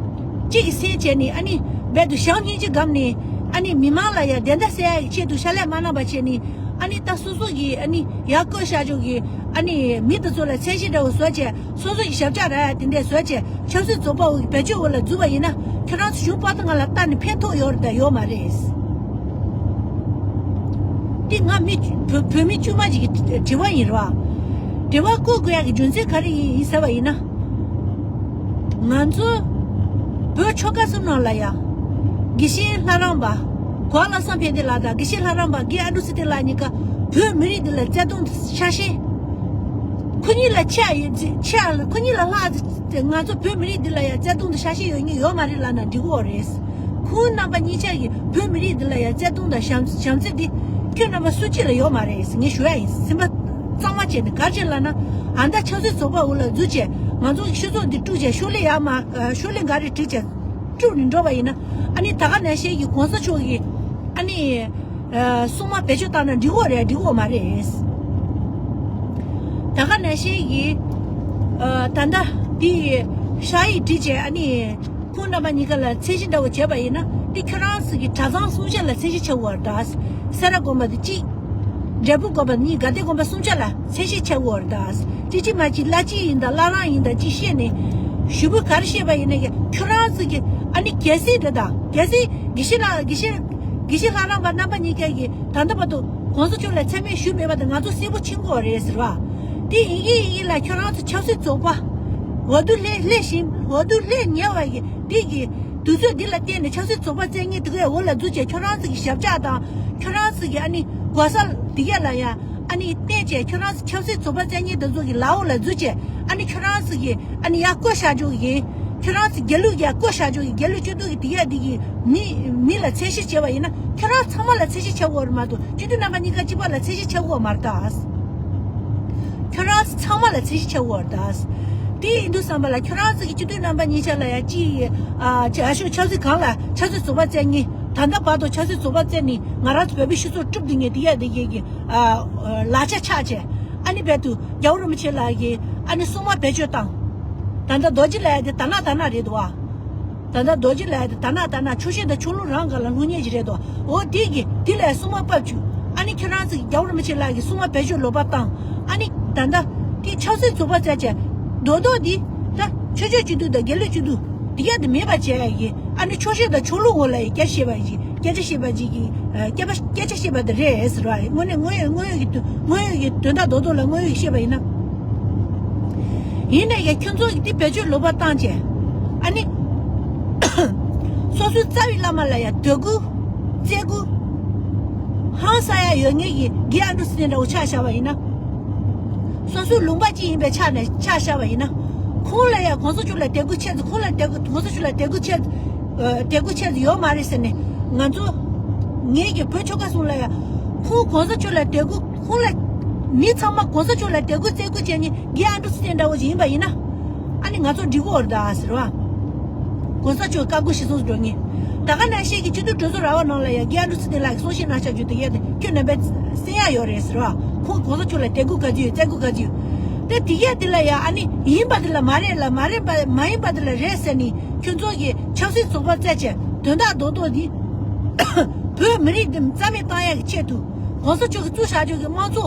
གཅིག་གི་སེམས་བྱས་ནས་ཨ་ནི་རྦད་དུ་ཞག་སྙིང་རྗེ་སྒམ་ནས་ཨ་ནི་མི་མང་ལ་ཡང་བདེན་མཐའ་གསལ་ཡག་གི་ཆེད་དུ་ཕྱག་ལས་མ་གནང་པ་བྱས་ནས། ཨ་ནི་ད་སོ་སོ་གི་ཨ་ནི་ཡར་བསྐོས་བཞག་ཆོག་གི་ཨ་ནི་མི་དེ་ཚོ་ལ་མཚན་གཞི་འདྲ་བོ་བཟོ་བྱས། སོ་སོ་གི་ཞབས་བཅགས་རག་ཡག་དེ་འདྲས་བཟོ་བྱས། ཆབ་སྲིད་ཚོགས་པ་འོག་གི་བེད་སྤྱོད་འོག་ལ་འཛུལ་བ་ཡིན་ན། ཁྱོད་རང་ཚོ་གཞུང་པར་དུ་ང་ལ་ལྟ་ནས་ཕན་ཐོགས་ཡོད་རེད་དང་ཡོད་མ་རེད། འདི་ང་མི་བོད་བོད་མི་དཀྱུས་མ་ཅིག་གི་དྲི་བ་ཡིན་རེད་བ། དྲི་བ་བཀོད་དགོས་ཡག་གི་རྒྱུ་མཚན་ག་རེ་ཡིན་ཡིན་ཟེར་བ་ཡིན་ན། ང་ཚོ་བོད་ཆོལ་ཁ་གསུམ་ནང་ལ་ཡང་། དགེ་བཤེས་ལྷ་རམས་པ། གོང་ལ་བསམ་འཕེལ་བསྟན་ལགས་དང་དགེ་བཤེས་ལྷ་རམས་པ་རྒན་ཨ་འབྲུག་ཚེ་བརྟན་ལགས་གཉིས་ཀ་བོད་མི་རིགས་འདི་ལ་བརྩེ་དུང་དང་ཆགས་ཞེན། ཁོ་གཉིས་ལ་ཆེ་ཡིན་ཆེ་ཁོ་གཉིས་ལ་ལྷག་ང་ཚོ་བོད་མི་རིགས་འདི་ལ་ཡང་བརྩེ་དུང་དང་ཆགས་ཞེན་ཡོད་མཁན་ཡོད་མ་རེད་ལབ་ན་འགྲིག་གི་རེད། ཁོང་རྣམ་པ་གཉིས་ཆ་གིས་བོད་མི་རིགས་འདི་ལ་ཡང་བརྩེ་དུང་དང་བྱམས་བྱམས་བརྩེ་འདི་ཁྱོད་རྣམ་པ་སུ་གཅིག་ལ་ཡོད་མ་རེད་ཟེར་ངས་ཞུ་ཡ་ཡིན། སེམས་པ་གཙང་མ་བྱས་ནས་ག་རེ་བྱས་ལབ་ན། ཨ་ད་ཆབ་སྲིད་ཚོགས་པ་འོག་ལ་འཛུལ་བྱས་ང་ཚོ་གི་སྤྱི་ཚོགས་འདི་དཀྲུགས་བྱས་ཤོག་ལེ་ཡར་མར་ཤོག་ལེ་འགའ་རེ་བསྒྲིགས་བྱས་དཀྲུགས་ནས་འགྲོ་བ་ཡིན་ན། ཨ་ནི་ད་ག་ནང་བཞིན་གྱི་གོང་ས་མཆོག་གི་ཨ་ནི་སྲུང་མ་བེད་སྤྱོད་བཏང་ན་འགྲིག་གི་རེད། འགྲིག་གི་མ་རེད། ད་ག་ནང་བཞིན་གྱི་ད་ལྟ་འདི་ཕྱག་ཡིག་བྲིས་བྱས་ཨ་ནི། ཁོང་རྣམ་པ་གཉིས་ཀ་ལ་མཚན་གཞི་འདྲ་བོ་བྱས་པ་ཡིན་ན། འདི་ཁྱོད་རང་ཚོ་གི་གྲྭ་ཚང་སུམ་ཅུ་ལ་མཚན་གཞི་ཆགས་ཀྱི་ཡོད་རེད་ད། སེ་ར་དགོན་པ་དེ་གཅིག་འབྲས་སྤུངས་དགོན་པ་གཉིས། དགའ་ལྡན་དགོན་པ་སུམ་ཅུ་ལ་མཚན་གཞི་ཆགས་ཀྱི་ཡོད་རེད་ད། ཅི་ཅི་མ་ཅི་བླ་སྤྱི་ཡིན་ད་བླ་བྲང་ཡིན་ད་ཅི་བཤད་ནས། ཞུ་བུ་ག་རེ་བཤད་པ་ཡིན་ན་ཡང་ཁྱོད་རང་ཚོ་གི་ཨ་ནི་གལ་སྲིད་རེད་ད། གལ་སྲིད་དགེ་བཤེས་ལགས་དགེ་བཤེས་དགེ་བཤེས་ལྷ་རམས་པ་རྣམ་པ་གཉིས་ཀ་གིས་ད་ལྟ་བར་དུ་གོང་ས་མཆོག་ལ་མཚན་སྨད་ཞུས་མེད་པ་དེ་ང་ཚོ་གསལ་པོ་མཁྱེན་གྱི་ཡོད་རེད་ཟེར་བ། དེ་ཡིན་གྱི་ཡིན་གྱི་ལ་ཁྱོད་རང་ཚོ་ཆབ་སྲིད་ཚོགས་པ་འོས་བསྡུ་ལྷན་ལྷན་ཞིང་འོས་བསྡུ་ལྷན་ཉེ་བ་གི་འདི་གི་དུས་ཚོད་འདི་ལ་བརྟེན་ནས་ཆབ་སྲིད་ཚོགས་པ་བཙལ་མཁན་དེ་གའི་འོག་ལ་འཛུལ་བྱས་ཁྱོད་རང་ཚོ་གི་ཞབས་བཅགས་དང་ཁྱོད་རང་ཚོ་གི་ཨ་ནི་གོ་ས་འདི་ག་ལ་ཡང་ཨ་ནི་བརྟེན་བྱས་ཁྱོད་རང་ཚོ་ཆབ་སྲིད་ཚོགས་པ་བཙལ་མཁན་དེ་ཚོ་གི་ལག་འོག་ལ་འཛུལ་བྱས་ཨ་ནི་ཁྱོད་རང་ཚོ་གི་ཨ་ནི་ཡར་བསྐོས་བཞག་ཆོག་གི་ཡིན། ཁྱོད་རང་ཚོ་དགེ་ལུགས་ཀྱི་བསྐོས་བཞག་ཆོག་གི་དགེ་ལུགས་སྤྱི་འཐུས་ཀྱི་དེ་ག་དེ་གི་མི་མི་ལ་མཚན་གཞི་བྱས་པ་ཡིན་ན་ཁྱོད་རང་ཚང་མ་ལ་མཚན་གཞི་བྱས་ཡོད་རེད་མ་གཏོགས་སྤྱི་འཐུས་རྣམ་པ་གཉིས་ཀ་གཅིག་པ་ལ་མཚན་གཞི་བྱས་ཡོད་མ་རེད་ད། ཁྱོད་རང་ཚོ་ཚང་མ་ལ་མཚན་གཞི་བྱས་ཡོད་རེད་ད། དེ་ཡིན་དུས་ཙམ་པ་ལ་ཁྱོད་རང་ཚོ་གི་སྤྱི་འཐུས་རྣམ་པ་གཉིས་ཆ་ལ་ཡང་ཅི་ཡི་ཨ་ཅི་ཨ་ཤོག་ཆབ་སྲིད་གང་ལ་ཆབ་སྲིད་ཚོགས་པ་བཙལ་མཁན་ད་ལྟ་བར་དུ་ཆབ་སྲིད་ཚོགས་པ་བཙལ་ནས་ང་རང་ཚོ་བོད་པའི་སྤྱི་ཚོགས་དཀྲུགས་བསྡད་མཁན་དེ་ག་དེ་ག་གི་ཨ་ལག་ཆ་ཆག་བྱས་ཨ་ནི་རྦད་དུ་རྒྱལ་བ་རིན་པོ་ཆེ་ལགས་ཀྱིས་ཨ་ནི་སྲུང་མ་བེད་སྤྱོད་བཏང་། ད་ལྟ་རྡོ་རྗེ་ལབ་ཡ་དེ་ད་ན་ད་ན་རེད་འདུག་ཨ། ད་ལྟ་རྡོ་རྗེ་ལབ་ཡ་དེ་ད་ན་ད་ན་ཆོག་ཤེས་དང་ཆོག་ལུགས་རང་སྒང་ལ་ལྷུང་ཉེན་ཞིག་རེད་འདུག་འོ་དེ་གི་དེ་ལ་སྲུང་མ་ཕབ་བཅུག་ཨ་ནི་ཁྱོད་རང་ཚོ་གི་རྒྱལ་བ་རིན་པོ་ཆེ་ལགས་ཀྱིས་སྲུང་མ་བེད་སྤྱོད་ལོག་པ་བཏང་། ཨ་ནི་ད་ལྟ་དེ་ཆབ་སྲིད་ཚོགས་པ་བཙལ་བྱས་རྡོག་རྡོག་འདི་ད་ཆོས་ཕྱོགས་སྤྱི་འཐུས་དང་དགེ་ལུགས་སྤྱི་འཐུས་དེ་ག་དེ་མེད་པ་བྱས་ཡ་ཡིན། ཨ་ནི་ཆོག་ཤེས་དང་ཆོག་ལུགས་འོག་ལ་ཡི་སྐད་ཆ་བཤད་པ་ཡིན། སྐད་ཆ་བཤད་པ་ཅིག་གིས་སྐད་པ་སྐད་ཆ་བཤད་པ་དེ་རེད་ཟེར་བ་ཡིན། དངོས་གནས་དངོས་ཡོད་དངོས་ཡོད་ཀྱི་དོན་དངོས་ཡོད་ཀྱི་དོན་དག་རྡོག་རྡོག་ལ་དངོས་ཡོད་ཀྱི་བཤད་པ་ཡིན་ན། ཡིན་ན་ཡང་ཁྱོད་ཚོ་གིས་དེ་བེད་སྤྱོད་ལོག་པ་བཏང་བྱས། ཨ་ནི། སོ་སོའི་རྩ་བའི་བླ་མ་ལ་ཡང་འདོད་རྒུ། བཙལ་རྒུ། ཧང་སང་ཡ་ཡོད་ངེས་ཀྱི་རྒན་ཨ་འབྲུག་ཚེ་བརྟན་འདྲ་བོ་ཆ་བཞག་པ་ཡིན་ན། སོ་སོའི་ལུང་པ་གཅིག་ཡིན་པའི་ཆ་ནས་ཆ་བཞག་པ་ཡིན་ན། ཁོང་ལ་ཡང་གོང་ས་མཆོག་ལ་དད་གུས་ཆེ་ཙམ་ཁོང་ལ་དད་གུས་གོང་ས་མཆོག་ལ་དད་གུས་ཆེ་ཨ། དད་གུས་ཆེ་ཙམ་ཡོད་མ་རེད་ཟེར་ནས། ང་ཚོ། ངེད་ཀྱི་བོད་ཆོལ་ཁ་གསུམ་ལ་ཡང་། ཁོང་གོང་ས་མཆོག་ལ་དད་གུས་ཁོང་ལ། མི་ཚང་མ་གོང་ས་མཆོག་ལ་དད་གུས་བརྩི་བཀུར་བྱས་ནས་རྒན་ཨ་འབྲུག་ཚེ་བརྟན་འདྲ་བོ་ཞིག་ཡིན་པ་ཡིན་ན། ཨ་ནི་ང་ཚོ་འགྲིག་གི་ཡོད་རེད་ད་ཟེར་བ། གོང་ས་མཆོག་བཀའ་བསྒོ་གཞིར་བཟུང་འགྲོ་ངེས། ད་ག་ནང་བཞིན་གྱི་སྤྱི་འཐུས་གྲོས་ཚོགས་ར་བ་ནང་ལ་ཡང་རྒན་ཨ་འབྲུག་ཚེ་བརྟན་ལགས་ཀྱིས་གསུང་བཤད་གནང་བཞག་རྒྱུ་དེ་ཡས་དེ་ཁྱོད་རྣམ་པས་གསན་ཡག་ཡོད་རེད་ཟེར་བ། ཁོང་གོང་ས་མཆོག་ལ་དད་གུས་ག་ཚོད་ཡོད་བརྩི་བཀུར་ག་ཚོད་ཡོད། དེ་དེ་ཡས་དེ་ལ་ཡང་ཨ་ནི་ཡིན་པ་དེ་ལ་མ་རེད་ལ་མ་རེད་པ་མ་ཡིན་པ་དེ་ལ་རེད་ཟེར་ནས་ཁྱོད་ཚོ་གིས་ཆབ་སྲིད་ཚོགས་པ་བཙལ་བྱས་དོན་དག་རྡོག་རྡོག་འདི། བོད་མི་རིགས་འདི་རྩ་མེད་བཏང་ཡག་གི་ཆེད་དུ། གོང་ས་མཆོག་གིས་བཙུགས་བཞག་ཆོག་གི་དམངས་གཙོ།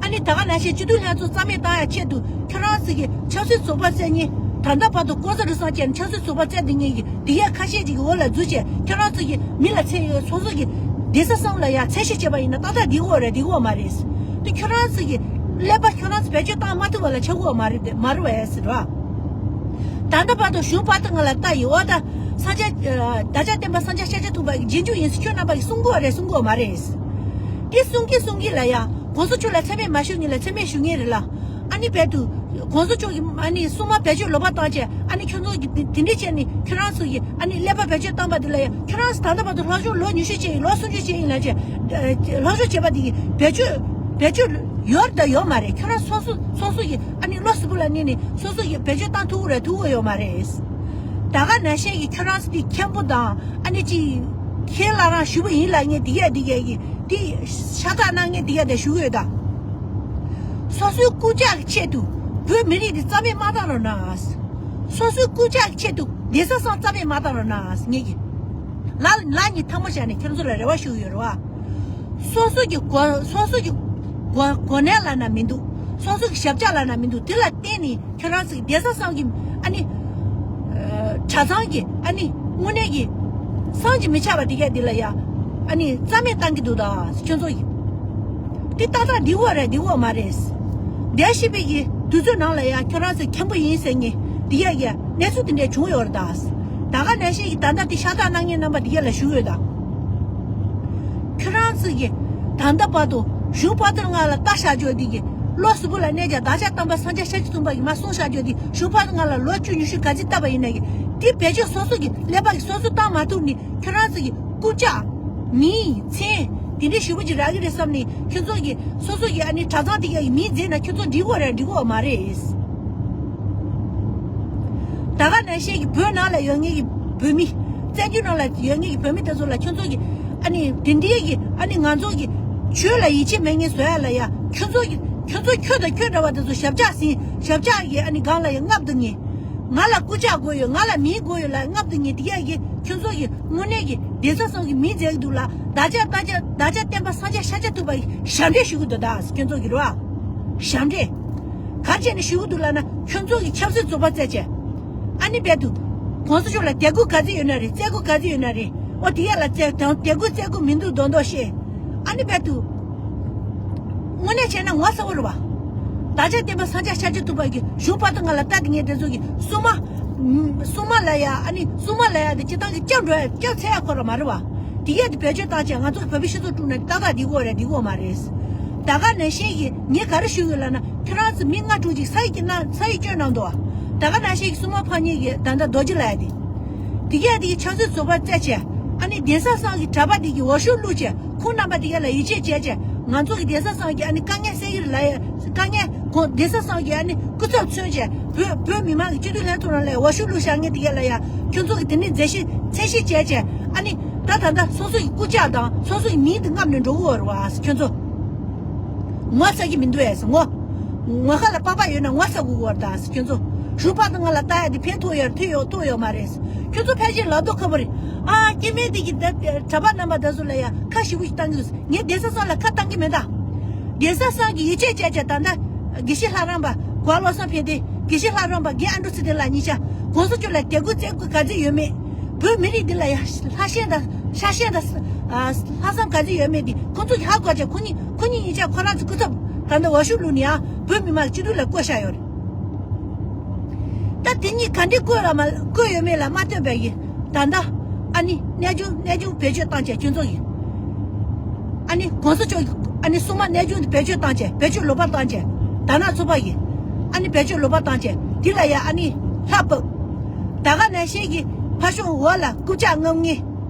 ཨ་ནི་ད་ག་ནང་བཞིན་སྤྱི་འཐུས་ལྷན་ཚོགས་རྩ་མེད་བཏང་ཡག་ཆེད་དུ་ཁྱོད་རང་ཚོ་གི་ཆབ་སྲིད་ཚོགས་པ་བཙལ་མཁན་ད་ལྟ་བར་དུ་ལྐོག་ཟ་རུལ་སུངས་བྱས་ནས་ཆབ་སྲིད་ཚོགས་པ་བཙལ་བསྡད་མཁན་གྱི་དེ་ཡས་ཁ་ཤས་ཅིག་གི་འོག་ལ་འཛུལ་བྱས་ཁྱོད་རང་ཚོ་གི་མི་ལ་འཚེ་སོ་སོ་གི་སྡོད་ས་གསུམ་ལ་ཡང་འཚེ་ཞིབ་བྱས་པ་ཡིན་ན་ཏག་ཏག་འགྲིག་གི་ཡོད་རེད་འགྲིག་གི་ཡོད་མ་རེད། དེ་ཁྱོད་རང་ཚོ་གི་ཀླད་པ་ཁྱོད་རང་ཚོ་བེད་སྤྱོད་བཏང་མ་ཐུབ་པ་ལ་ཆགས་ཀྱི་ཡོད་མ་རེད་མ་རེད་པས་ཟེར་བ། ད་ལྟ་བར་དུ་གཞུང་བར་དུ་ང་ལ་ལྟ་ཡི་འོ་ད། སངས་རྒྱས་ཨ་བདག་ཅག་བསྟན་པ་སངས་རྒྱས་ཤཱཀྱ་ཐུབ་པ་གི་རྗེས་འཇུག་ཡིན་ཟེར་ཁྱོད་རྣམ་པ་གིས་གསུང་གི་ཡོད་རེད་གསུང་གི་ཡོད་མ་རེད། དེ་གསུང་གི་གསུང་གི་ལ་ཡ་གོང་ས་མཆོག་ལ་མཚན་སྨད་མ་ཞུ་ངེས་ལ་མཚན་སྨད་ཞུ་ངེས་རེད་ལ། ཨ་ནི་བལ་དུ་གོང་ས་མཆོག་གི་ཨ་ནི་སྲུང་མ་བེད་སྤྱོད་ལོག་པ་བཏང་བྱས་ཨ་ནི་ཁྱོད་ཚོ་གི་དེ་དེ་འདྲས་བྱས་ནས་ཁྱོད་རང་ཚོ་གི་ཨ་ནི་ཀླད་པ་བེད་སྤྱོད་བཏང་པ་དེ་ལ་ཡ་ཁྱོད་རང་ཚོ་ད་ལྟ་བར་དུ་ལྷག་ཞུགས་ལོ་ཉི་ཤུ་བྱས་ཡིན་ལོ་སུམ་ཅུ་བྱས་ཡིན་ལ་བྱས་ལྷག་ཞུགས་བྱས་པ་དེ་གི་བེད་སྤྱོད་བེད་སྤྱོད་ཡོད་དང་ཡོད་མ་རེད། ཁྱོད་རང་སོ་སོ་སོ་སོ་གི་ཨ་ནི་བློ་གཟུ་བོ་ལ་གནས་ནས་སོ་སོ་གི་བེད་སྤྱོད་བཏང་ཐུབ་ཀྱི་རེད་ཐུབ་ཀྱི་ཡོད་མ་རེད། ད་ག་ནང་བཞིན་གྱི་ཁྱོད་རང་ཚོ་དེ་མཁན་པོ་དང་ཨ་ནི་ཅི་ཁྱེད་ལ་རང་ཞུ་བ་ཡིན་ལ་ངས་དེ་གས་དེ་གས་ཀྱི་དེ་ཤ་སྟག་གནང་ངས་དེ་གས་དེ་ཞུ་གི་ཡོད་ད། སོ་སོའི་རྐུབ་བཀྱག་གི་ཆེད་དུ་བོད་མི་རིགས་དེ་རྩ་མེད་མ་བཏང་རོགས་གནང་། སོ་སོའི་རྐུབ་བཀྱག་གི་ཆེད་དུ་གདན་ས་བསམ་རྩ་མེད་མ་བཏང་རོགས་གནང་ངས་ཀྱི། ལ་ལ་ཉིད་ཐལ་མོ་བཞག་ནས་ཁྱེད་ཚོ་ལ་རེ་བ་ཞུ་གི་ཡོད་རེད་བ། སོ་སོ་གི་གོ་སོ་སོ་གི་གོ་གོ་གནས་ལབ་ན་མི་འདུག་སོ་སོ་གི་ཞབས་ཕྱག་ལབ་ན་མི་འདུག་དེ་ལ་བརྟེན་ནས་ཁྱོད་རང་ཚོ་གི་གདན་ས་བསམ་གི་ཨ་ནི་གྲྭ་ཚང་གི་ཨ་ནི་དངོས་གནས་ཀྱི་བསམ་གྱིས་མི་ཁྱབ་པ་དེ་གས་དེ་ལ་ཡ་ཨ་ནི་རྩ་མེད་བཏང་གི་འདུག་ད་ཁྱོད་ཚོ་ཡི་དེ་ཏག་ཏག་འདི་འོ་རེད་འདི་འོ་མ་རེད། འདས་ཤི་པའི་གི་དུས་ཚོད་ནང་ལ་ཡ་ཁྱོད་རང་ཚོ་མཁན་པོ་ཡིན་ཟེར་ངེས་དེ་གས་ཡ་གནས་ཚུལ་དེ་འདྲས་བྱུང་ཡོད་རེད་ད། ད་ག་ནང་བཞིན་གྱི་ད་ལྟ་དེ་ཤ་སྟག་གནང་མཁན་རྣམ་པ་དེ་གས་ལ་ཞུ་ཡོད་ད། ཁྱོད་རང་ཚོ་གིས་ད་ལྟ་བར་དུ་གཞུང་བར་དུ་ང་ལ་ལྟ་བཞག་རྒྱུ་དེ་གི་བློ་གཟུ་བོ་ལ་གནས་ཀྱང་བདག་ཅག་བསྟན་པ་སངས་རྒྱས་ཤཱཀྱ་ཐུབ་པ་གི་མ་གསུངས་བཞག་རྒྱུ་དེ་གཞུང་བར་དུ་ང་ལ་ལོ་བཅུ་ཉི་ཤུ་ག་ཚོད་བལྟས་པ་ཡིན་ན་གི་དེ་བེད་སྤྱོད་སོ་སོ་གི་ཀླད་པ་གི་སོ་སོ་བཏང་མ་ཐུབ་ནི་ཁྱོད་རང་ཚོ་གི་རྐུབ་བཀྱག་མིང་མཚན་དེ་འདྲའི་ཞུ་བ་ཅིག་རག་གི་རེད་བསམ་ནི་ཁྱོད་ཚོ་གི་སོ་སོ་གི་ཨ་ནི་གྲྭ་ཚང་དེ་ག་གི་མིང་བརྗེས་ན་ཁྱོད་ཚོ་འགྲིག་གོ་རེད་འགྲིག་གོ་མ་རེད། ད་ག་ནང་བཞིན་གྱི་བོད་ནང་ལ་ཡོད་མཁན་གྱི་བོད་མི། བཙན་བྱོལ་ནང་ལ་ཡོད་མཁན་གྱི་བོད་མི་དེ་ཚོ་ལ་ཁྱོད་ཚོ་གི་ཨ་ནི་དེ་འདྲའི་གི་ཨ་ནི་ང་ཚོ་གི་ཆོས་ལ་ཡིད་ཆེས་མེད་མཁན་བཟོ་ཡ་ལ་ཡ་ཁྱོད་ཚོ་གི་ཁྱོད་ཚོ་ཁྱོད་དང་ཁྱོད་འདྲ་བ་དེ་ཚོ་ཞབས་བཅགས་ཟིན་ཞབས་བཅགས་ཀྱི་ཨ་ནི་སྒང་ལ་ཡ་རྔམ་དུ་ངེས། ང་ལ་རྐུབ་བཀྱག་དགོས་ཡོད་ང་ལ་མིང་དགོས་ཡོད་ལ་རྔམ་དུ་ངེས་དེ་ག་གི་ཁྱོད་ཚོ་གི་དངོས་གནས་ཀྱི་གདན་ས་བསམ་གི་མིང་བརྗེ་གི་འདུག་ལ་བདག་ཅག་བདག་ཅག་བདག་ཅག་བསྟན་པ་སངས་རྒྱས་ཤཱཀྱ་ཐུབ་པ་གི་ཞབས་འདྲེན་ཞུ་གི་འདུག་ད་ཁྱོད་ཚོ་གི་རེད་བ། ཞབས་འདྲེན། ག་རེ་བྱས་ནས་ཞུ་གི་འདུག་ལབ་ན་ཁྱོད་ཚོ་གི་ཆབ་སྲིད་རྩོད་པ་རྩེད་བྱས། ཨ་ནི་རྦད་དུ། གོང་ས་མཆོག་ལ་དད་གུས་ག་ཚོད་ཡོད་ན་རེད་བརྩི་བཀུར་ག་ཚོད་ཡོད་ན་རེད་ཨོ་དེ་ག་ལ་བརྩི་དང་དད་གུས་བརྩི་བཀུར་མི་འདུག་མདོག་མདོག་བཤད། ཨ་ནི་རྦད་དུ། དངོས་གནས་བྱས་ན་ངོ་ཚ་བོ་རེད་བ། བདག་ཅག་བསྟན་པ་སངས་རྒྱས་ཤཱཀྱ་ཐུབ་པ་གི་གཞུང་བར་དུ་ང་ལ་ལྟ་དེ་ངས་དེ་ཚོ་གི་སྲུང་མ། སྲུང་མ་ལ་ཡ་ཨ་ནི་སྲུང་མ་ལ་ཡ་དེ་སྤྱི་བཏང་གི་སྐྱབས་འགྲོ་ཡ་སྐྱབས་འཚོལ་ཡ་ཁོ་ར་མ་རེད་བ། དེ་གས་དེ་བེད་སྤྱོད་བཏང་བྱས་ང་ཚོ་གི་བོད་པའི་སྤྱི་ཚོགས་དཀྲུག་ན་ཏག་ཏག་འགྲིག་གི་ཡོད་རེད་འགྲིག་གི་ཡོད་མ་རེད། ད་ག་ནང་བཞིན་གྱི་ངས་ག་རེ་ཞུ་ཡོད་ལབ་ན་ཁྱོད་རང་ཚོ་མི་ལྔ་དྲུག་ཅིག་ས་ཡི་སྐྱོན་གནང་ས་ཡི་སྐྱོན་གནང་འདུག་བ། ད་ག་ནང་བཞིན་གྱི་སྲུང་མ་ཕངས་ཉེས་ཀྱི་ད་ལྟ་རྡོ་རྗེ་ལབ་ཡ་དེ། དེ་གས་དེ་གི་ཆབ་སྲིད་བཟོ་བ་རྩད་བྱས་ཨ་ནི་གདན་ས་བསམ་གྱི་གྲྭ་པ་དེ་གི་འོ་ཤུགས་བླུགས་བྱས་ཁོང་རྣམ་པ་དེ་གས་ལ་ཡིད་ཆེས་བྱས་བྱས་ང་ཚོ་གི་གདན་ས་བསམ་གྱི་ཨ་ནི་དཀའ་ངལ་སེལ་གྱི་རེད་ལབ་ཡ་དཀའ་ངལ་ཁོང་གདན་ས་བསམ་གྱི་ཨ་ནི་སྐུ་ཚབ་མཚོན་བྱས་བོད་བོད་མི་མང་གི་སྤྱི་འཐུས་ལྷན་ཚོགས་ནང་ལ་འོ་ཤུགས་བླུགས་བཞག་མཁན་དེ་གས་ལ་ཡ་ཁྱོད་ཚོ་གི་དེ་ནས་མཛད་ཤེས་མཚན་ཤེས་བྱས་བྱས་ཨ་ནི་ད་ད་ལྟ་སོ་སོ་ཡི་རྐུབ་བཀྱག་དང་སོ་སོ་ཡི་མིང་དེ་རྔམ་ནས་འགྲོ་གི་ཡོད་རེད་བ་ཁྱོད་ཚོ། ངོ་ཚ་གི་མི་འདུག་ཨེ་ངོ་། ངོ་ཁ་ལ་པགས་པ་ཡོད་ན་ངོ་ཚ་དགོས་ཀྱི་ཡོད་རེད་ད་ཁྱོད་ཚོ། གཞུང་བར་དུ་ང་ལ་ལྟ་ཡ་དེ་ཕན་ཐོགས་ཡོད་ཐོས་ཡོད་ཐོགས་ཡོད་མ་རེད། ཁྱོད་ཚོ་ཕལ་ཆེར་ལབ་མདོག་ཁ་པོ་རེད། ཨ་སྐྱེ་དམན་དེ་གི་ད་གྲྭ་པ་རྣམ་པ་ད་ཚོ་ལ་ཡ་ཁ་ཞེ་པོ་ཞིག་བཏང་གི་འདུག་ངས་གདན་ས་བསམ་ལ་ཁ་བཏང་གི་མེད་ད། གདན་ས་བསམ་གི་ཡིད་ཆེས་བྱས་བྱས་ད་ལྟ་དགེ་བཤེས་ལྷ་རམས་པ་གོ་བ་བློ་བཟང་ཕན་བདེ་དགེ་བཤེས་ལྷ་རམས་པ་རྒན་ཨ་འབྲུག་ཚེ་བརྟན་ལགས་གཉིས་ཆ་གོང་ས་མཆོག་ལ་དད་གུས་བརྩི་བཀུར་ག་ཚོད་ཡོད་མེད། བོད་མི་རིགས་འདི་ལ་ཡ་ལྷ་ཞེན་དང་ཤ་ཞེན་དང་ལྷག་བསམ་ག་ཚོད་ཡོད་མེད་འདི་ཁོང་ཚོ་གི་ཧ་གོ་བྱས་ཁོ་གཉིས་ཁོ་གཉིས་གཉིས་ཆ་ཁོ་རང་ཚོ་སྐུ་ཚབ་ད་ལྟ་འོ་ཤུགས་བླུགས་ནས་ཡང་བོད་མི་མང་སྤྱི་འཐུས་ལ་བསྐོས་བཞག་ཡོད་རེད། ད་དེ་གཉིས་ག་འདྲས་བསྐོས་ལ་མ་བསྐོས་ཡོད་མེད་ལ་མ་ལྟོས་པའི་གི་ད་ལྟ་ཨ་ནི་གནས་ཆུང་གནས་ཆུང་བེད་སྤྱོད་བཏང་བྱས་ཁྱོད་ཚོ་གི་ཨ་ནི་གོང་ས་མཆོག་གི་ཨ་ནི་སྲུང་མ་གནས་ཆུང་དེ་བེད་སྤྱོད་བཏང་བྱས་བེད་སྤྱོད་ལོག་པ་བཏང་བྱས་ད་ནག་ཚོ་པ་གི་ཨ་ནི་བེད་སྤྱོད་ལོག་པ་བཏང་བྱས་དེ་ལ་ཡ་ཨ་ནི་ལྷ་བབས། ད་ག་ནང་བཞིན་གྱི་ཕ་ཤོང་འོག་ལ་རྐུབ་བཀྱག་རྔམ་ངེས།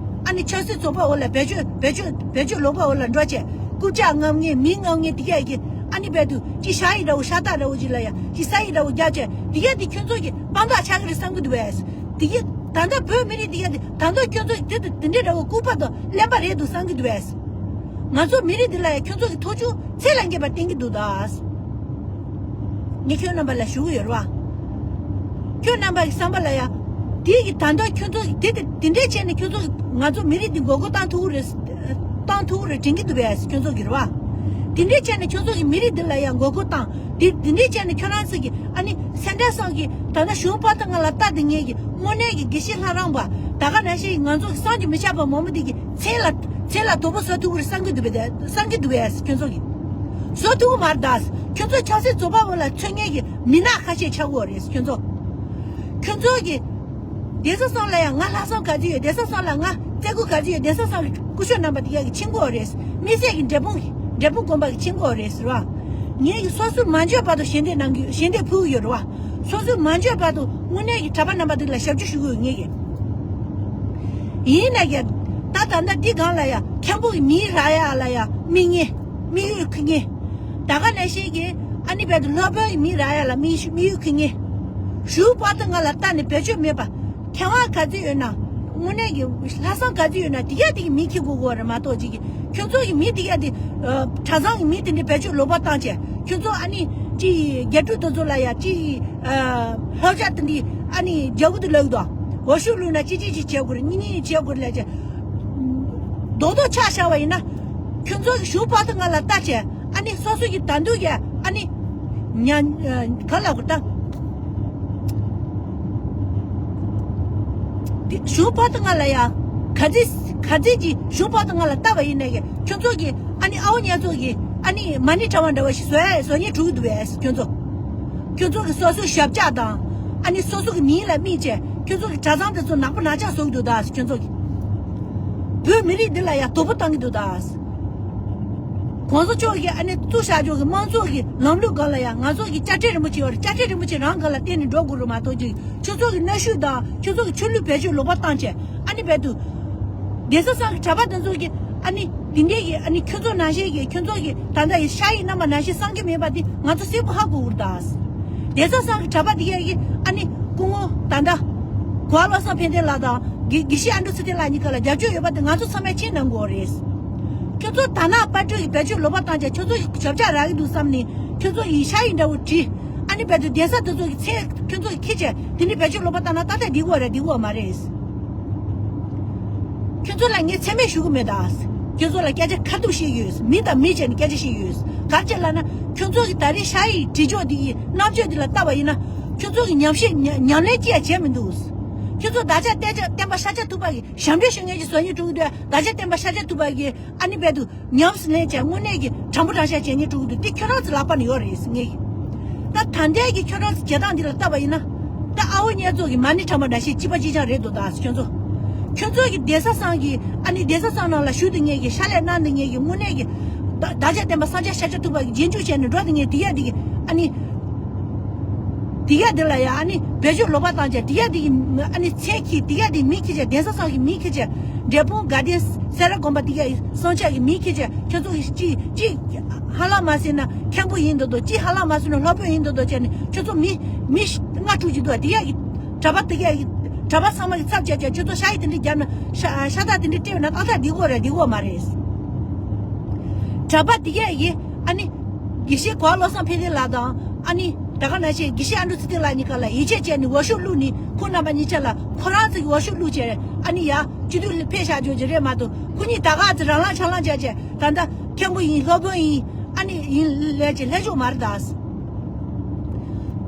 ཨ་ནི་ཆབ་སྲིད་ཚོགས་པ་འོག་ལ་བེད་སྤྱོད་བེད་སྤྱོད་བེད་སྤྱོད་ལོག་པ་འོག་ལ་འགྲོ་བྱས་རྐུབ་བཀྱག་རྔམ་ངེས་མིང་རྔམ་ངེས་དེ་གས་ཀྱི་ཨ་ནི་རྦད་དུ་ཅི་ཤ་ཡི་འདྲ་བོ་ཤ་སྟག་འདྲ་བོ་ཅིག་ལ་ཡ་ཅི་ས་ཡི་འདྲ་བོ་རྒྱབ་བྱས་དེ་གས་དེ་ཁྱོད་ཚོ་གི་དཔང་རྟགས་ཆགས་ཀྱི་རེད་བསམ་གྱི་འདུག་བས། དེ་གས་ད་ལྟ་བོད་མི་རིགས་དེ་གས་དེ་ད་ལྟ་ཁྱོད་ཚོ་གི་དེ་དེ་འདྲའི་འདྲ་བོ་ལྐུགས་པ་དང་གླེན་པ་རེད་འདུག་བསམ་གྱི་འདུག་བས། ང་ཚོ་མི་རིགས་འདི་ལ་ཡ་ཁྱོད་ཚོ་གི་ཐོབ་ཆུང་ཚད་ལས་བརྒལ་བ་བསྟན་གྱི་འདུག་ད། ངས་ཁྱོད་རྣམ་པ་ལ་ཞུ་གི་ཡོད་རེད་བ། ཁྱོད་རྣམ་པ་གི་བསམ་པ་ལ་ཡ། དེ་གི་ད་ལྟ་ཁྱོད་ཚོ་གི་དེ་དེ་དེ་འདྲས་བྱས་ནས་ཁྱོད་ཚོ་གི་ང་ཚོ་མི་རིགས་འདི་མགོ་སྐོར་བཏང་ཐུབ་ཀྱི་རེད། བཏང་ཐུབ་ཀྱི་རེད་དྲན་གྱི་འདུག་པས་ཁྱོད་ཚོ་གི་རེད་བ། དེ་འདྲས་བྱས་ནས་ཁྱོད་ཚོ་གི་མི་རིགས་འདི་ལ་ཡ་མགོ་སྐོར་བཏང་། དེ་དེ་འདྲས་བྱས་ནས་ཁྱོད་རང་ཚོ་གི་ཨ་ནི་སེམས་ཁྲལ་བསམ་གི་ད་ལྟ་གཞུང་བར་དུ་ང་ལ་ལྟ་དེ་ངེས་གི་དངོས་གནས་ཀྱི་དགེ་བཤེས་ལྷ་རམས་པ་ད་ག་ནང་བཞིན་ང་ཚོ་གི་བསམ་གྱིས་མི་ཁྱབ་པ་མང་པོ་དེ་གི་མཚན་ལ་མཚན་ལ་དོ་པོ་བཟོ་ཐུབ་ཀྱི་རེད་བསམ་གྱི་འདུག་པས་བསམ་གྱི་འདུག་པས་ཁྱོད་ཚོ་གི་བཟོ་ཐུབ་ཀྱི་མ་རེད་ད། ཁྱོད་ཚོ་ཆབ་སྲིད་རྩོད་པ་འོག་ལ་ཚུད་མཁན་གྱི་མི་ནག་ཁ་ཤས་ཆགས་ཀྱི་ཡོད་རེད་ཁྱོད་ཚོ། ཁྱོད་ཚོ་གི་གདན་ས་ཚང་ལ་ཡང་ང་ལྷག་བསམ་ག་ཚོད་ཡོད། གདན་ས་ཚང་ལ་ང་རྩེ་དགུ་ག་ཚོད་ཡོད། གདན་ས་ཚང་གི་སྐུ་ཞབས་རྣམ་པ་དེ་ག་གི་ཆེན་པོ་རེད། དམིགས་བསལ་གྱི་འབྲས་སྤུངས་འབྲས་སྤུངས་དགོན་པ་གི་ཆེན་པོ་རེད་ཟེར་བ། ངས་ཀྱི་སོ་སོས་མ་འཇོན་བར་དུ་ཞལ་འདེབས་གནང་གི་ཞལ་འདེབས་ཕུལ་གི་ཡོད་རེད་བ། སོ་སོས་མ་འཇོན་བར་དུ་དངོས་གནས་ཀྱི་གྲྭ་པ་རྣམ་པ་དེ་ལ་ཞབས་ཕྱི་ཞུ་གི་ཡོད་ངས་ཀྱི། ཡིན་ན་ཀྱང་ད་ད་ལྟ་འདི་སྒང་ལ་ཡང་མཁན་པོ་གི་མིང་རག་ཡ་ལ་ཡང་དམིགས་ངེས་དམིགས་ཡུལ་ཁུར་ངེས། ད་ག་ནང་བཞིན་གྱི་ཨ་ནི་བར་དུ་སློབ་དཔོན་གྱི་མིང་རག་ཡ་ལ་དམིགས་དམིགས་ཡུལ་ཁུར་ངེས། གཞུག་བར་དུ་ང་ལ་ལྟ་ནས་བེད་སྤྱོད་མེད་པ། མཁས་དབང་ག་ཚོད་ཡོད་ན། དངོས་གནས་ཀྱི་ལྷག་བསམ་ག་ཚོད་ཡོད་ན་དེ་ག་དེ་གི་མིང་འཁྱེར་དགོས་དགོས་རེད་མ་གཏོགས་ཅིག་གི་ཁྱོད་ཚོ་གི་མིང་དེ་ག་དེ། གྲྭ་ཚང་གི་མིང་དེ་འདྲའི་བེད་སྤྱོད་ལོག་པ་བཏང་བྱས་ཁྱོད་ཚོ་ཨ་ནི་ཅིག་གི་རྒྱ་ཕྲུག་དེ་ཚོ་ལ་ཡ་ཅིག་གི་སློབ་གྲྭ་དེ་འདྲའི་ཨ་ནི་རྒྱག་གི་འདུག་ལབ་གི་འདུག་འོ་ཤུགས་བླུགས་ན་ཅི་ཅི་ཅི་བྱེད་དགོས་རེད། གཉིས་གཉིས་བྱེད་དགོས་རེད་ལབ་བྱས། རྡོག་རྡོག་ཆགས་བཞག་པ་ཡིན་ན། ཁྱོད་ཚོ་གི་གཞུག་བར་དུ་ང་ལ་ལྟ་བྱས། ཨ་ནི་སོ་སོ་གི་ད་འདུག་གས་ཨ་ནི། ཉ་ག་ལ་གོ་ད། འདི་གཞུག་བར་དུ་ང་ལ་ཡ། ག་ཚིག་ག་ཚིག་གི་གཞུག་བར་དུ་ང་ལ་ལྟ་བ་ཡིན་ནས་གས་ཁྱོད་ཚོ་གི་ཨ་ནི་ཨའོ་ཉལ་ཚོ་གི་ཨ་ནི་མ་ཎི་བགྲང་བ་འདྲ་བ་ཞིག་བཟོ་ཡ་བཟོ་ཉེན་འགྲོ་གི་འདུག་བས་ཁྱོད་ཚོ། ཁྱོད་ཚོ་གི་སོ་སོའི་ཞབས་བཅགས་དང་། ཨ་ནི་སོ་སོ་གི་མིང་ལ་དམིགས་བྱས་ཁྱོད་ཚོ་གི་གྲྭ་ཚང་དེ་ཚོ་ནག་པོ་ནག་ཅག་བཟོ་གི་འདུག་ད་ཁྱོད་ཚོ་གི། བོད་མི་རིགས་འདི་ལ་ཡང་དོ་པོ་བཏང་གི་འདུག་ད། གོང་ས་མཆོག་གིས་ཨ་ནི་བཙུགས་བཞག་ཆོག་གི་དམངས་གཙོ་གི་ལམ་ལུགས་སྒང་ལ་ཡང་ང་ཚོ་གི་དཔྱ་ཁྲལ་རིན་པོ་ཆེ་ཡོད་རེད། དཔྱ་ཁྲལ་རིན་པོ་ཆེ་རང་སྒང་ལ་བརྟེན་ནས་འགྲོ་དགོས་རེད་མ་གཏོགས་ཀྱི་ཁྱོད་ཚོ་གི་གནའ་ཤུལ་དང་ཁྱོད་ཚོ་གི་ཆོས་ལུགས་བེད་སྤྱོད་ལོག་པ་བཏང་བྱས་ཨ་ནི་བེད་དུ། གདན་ས་ཚང་གི་གྲྭ་པ་དེ་ཚོ་གི་ཨ་ནི་འདི་འདྲའི་གི་ཨ་ནི་ཁྱོད་ཚོ་ནང་བཞིན་གི་ཁྱོད་ཚོ་གི་ད་ལྟ་ཡི་ཤ་ཡི་རྣམ་པ་ནང་བཞིན་བསམ་གི་མེད་པ་དེ་ང་ཚོ་གསལ་པོ་ཧ་གོ་གི་རེད་ད། གདན་ས་ཚང་གི་གྲྭ་པ་དེ་ག་གི་ཨ་ནི་སྐུ་ངོ་ད་ལྟ་གོ་བ་བློ་བཟང་ཕན་བདེ་ལགས་དང་དགེ་དགེ་བཤེས་ཨ་འབྲུག་ཚེ་བརྟན་ལགས་གཉིས་ཀ་ལ་རྒྱབ་སྐྱོར་ཡོད་པ་དེ་ང་ཚོ་ཚང་མས་མཁྱེན་གནང་དགོས་རེད། ཁྱོད་ཚོ་ད་ནག་པར་སྐྲུན་གྱི་བེད་སྤྱོད་ལོག་པ་བཏང་བྱས་ཁྱོད་ཚོ་གི་ཞབས་བཅགས་རག་གི་འདུག་བསམ་ནས་ཁྱོད་ཚོ་ཡི་ཤ་ཡི་འདྲ་བོ་བྲིས། ཨ་ནི་བེད་དུ་གདན་ས་དེ་ཚོ་གི་མཚན་ཁྱོད་ཚོ་གི་ཁྱི་བྱས་དེ་འདྲའི་བེད་སྤྱོད་ལོག་པ་བཏང་ན་ཏག་ཏག་འགྲིག་གི་རེད་འགྲིག་གི་མ་རེད། ཁྱོད་ཚོ་ལ་ངས་མཚན་སྨད་ཞུ་གི་མེད་ད། ཁྱོད་ཚོ་ལ་སྐད་ཆ་ཁ་ཐུག་བཤད་ཡོད། མི་དང་མི་བྱས་ནས་སྐད་ཆ་བཤད་ཡོད། ག་རེ་བྱས་ལབ་ན་ཁྱོད་ཚོ་གི་ད་རེས་ཤ་ཡི་བྲིས་ཕྱོགས་འདི་ཡི་རྣམ་དཔྱོད་འདི་ལ་བལྟས་པ་ཡིན་ན་ཁྱོད་ཚོ་གི་ཉམས་བཞེས་ཉམས་ཉམས་ལེན་ཅི་ཡང་བྱས་མི་འདུག་ཁྱོད་ཚོ་བདག་ཅག་བསྟན་ཅག་བསྟན་པ་ཤཱཀྱ་ཐུབ་པ་གི་ཞབས་འདྲེན་ཞུ་མཁན་གྱི་བཟོ་ཉེས་སྤྲོད་ཀྱི་འདུག་བདག་ཅག་བསྟན་པ་ཤཱཀྱ་ཐུབ་པ་གི་ཨ་ནི་བེད་དུ་ཉམས་སུ་ལེན་བྱས་དངོས་གནས་ཀྱི་དྲང་པོ་དྲང་བཞག་བྱས་ཉེས་སྤྲོད་ཀྱི་འདུག་དེ་ཁྱོད་རང་ཚོ་ལག་པ་ནས་ཡོད་རེད་ཟེར་ངས། ད་ད་ལྟའི་གི་ཁྱོད་རང་ཚོ་བྱེད་སྟངས་འདི་ལ་བལྟས་པ་ཡིན་ན། ད་ཨ་བོ་ཉལ་ཚོ་གི་མ་ཎི་བགྲང་བ་འདྲ་ཞིག་གཅིག་པ་གཅིག་རྐྱང་རེད་འདུག་ད་ཁྱོད་ཚོ། ཁྱོད་ཚོ་གི་གདན་ས་ཚང་གི་ཨ་ནི་གདན་ས་ཚང་ནང་ལ་བཞུགས་བསྡད་མཁན་གི་ཕྱག་ལས་གནང་བསྡད་མཁན་གི་དངོས་གནས་ཀྱི། ད་བདག་ཅག་བསྟན་པ་སངས་རྒྱས་ཤཱཀྱ་ཐུབ་པ་གི་རྗེས་འཇུག་བྱས་ནས་འགྲོ་བསྡད་མཁན་དེ་ཡ་དེ་གི་ཨ་ནི། དེ་ཡ་དེ་ལ་ཡ་ཨ་ནི་བེད་སྤྱོད་ལོག་པ་བཏང་བྱས་དེ་ཡ་དེ་གི་ཨ་ནི་མཚན་འཁྱེར་དེ་ཡ་དེ་མིང་འཁྱེར་བྱས་གདན་ས་ཚང་གི་མིང་འཁྱེར་བྱས་འབྲས་སྤུངས་དགའ་ལྡན་སེ་ར་དགོན་པ་དེ་ག་ཡི་བསང་ཆབ་ཀྱི་མིང་ཁྱེར་བྱས་ཁྱོད་ཚོ་གི་གཅིག་གཅིག་ཧ་ལམ་མ་ཟེར་ན་མཁན་པོ་ཡིན་འདུག་འདུག་གཅིག་ཧ་ལམ་མ་ཟེར་ན་སློབ་དཔོན་ཡིན་འདུག་འདུག་བྱས་ནས་ཁྱོད་ཚོ་མི་མི་ལྔ་དྲུག་ཅིག་འདུག་དེ་ག་གི་གྲྭ་པ་དེ་ག་གི་གྲྭ་པ་ཚང་མ་གི་ཚབ་བྱས་བྱས་ཁྱོད་ཚོ་ཤ་ཡི་དེ་འདྲ་བརྒྱབ་ན་ཤ་ཤ་སྟག་དེ་འདྲ་སྤྲད་ན་ཏག་ཏག་འགྲིག་གི་རེད་འགྲིག་གི་མ་རེད། གྲྭ་པ་དེ་ག་གི་ཨ་ནི་དགེ་བཤེས་གོ་བ་བློ་བཟང་ཕན་བདེ་ལགས་དང་ཨ་ནི་ད་ག་ནང་བཞིན་དགེ་བཤེས་ཨ་འབྲུག་ཚེ་བརྟན་ལགས་གཉིས་ཀ་ལ་ཡིད་ཆེས་བྱས་ནས་འོ་ཤོག་བླུགས་ནས་ཁོང་རྣམ་པ་གཉིས་ཆ་ལ་ཁོ་རང་ཚོ་གི་འོ་ཤོག་བླུགས་བྱས་ཨ་ནི་ཡ་སྤྱི་འཐུས་ལ་ཕེབས་བཞག་རྒྱུ་ཅིག་རེད་མ་གཏོགས་ཁོ་གཉིས་ད་ག་ཚོད་རང་ལངས་ཆ་ལངས་བྱས་བྱས་ད་ལྟ་མཁན་པོ་ཡིན་སློབ་དཔོན་ཡིན་ཨ་ནི་ཡིན་ལས་ཀྱི་ལྷད་ཆོག་མ་རེད་ད།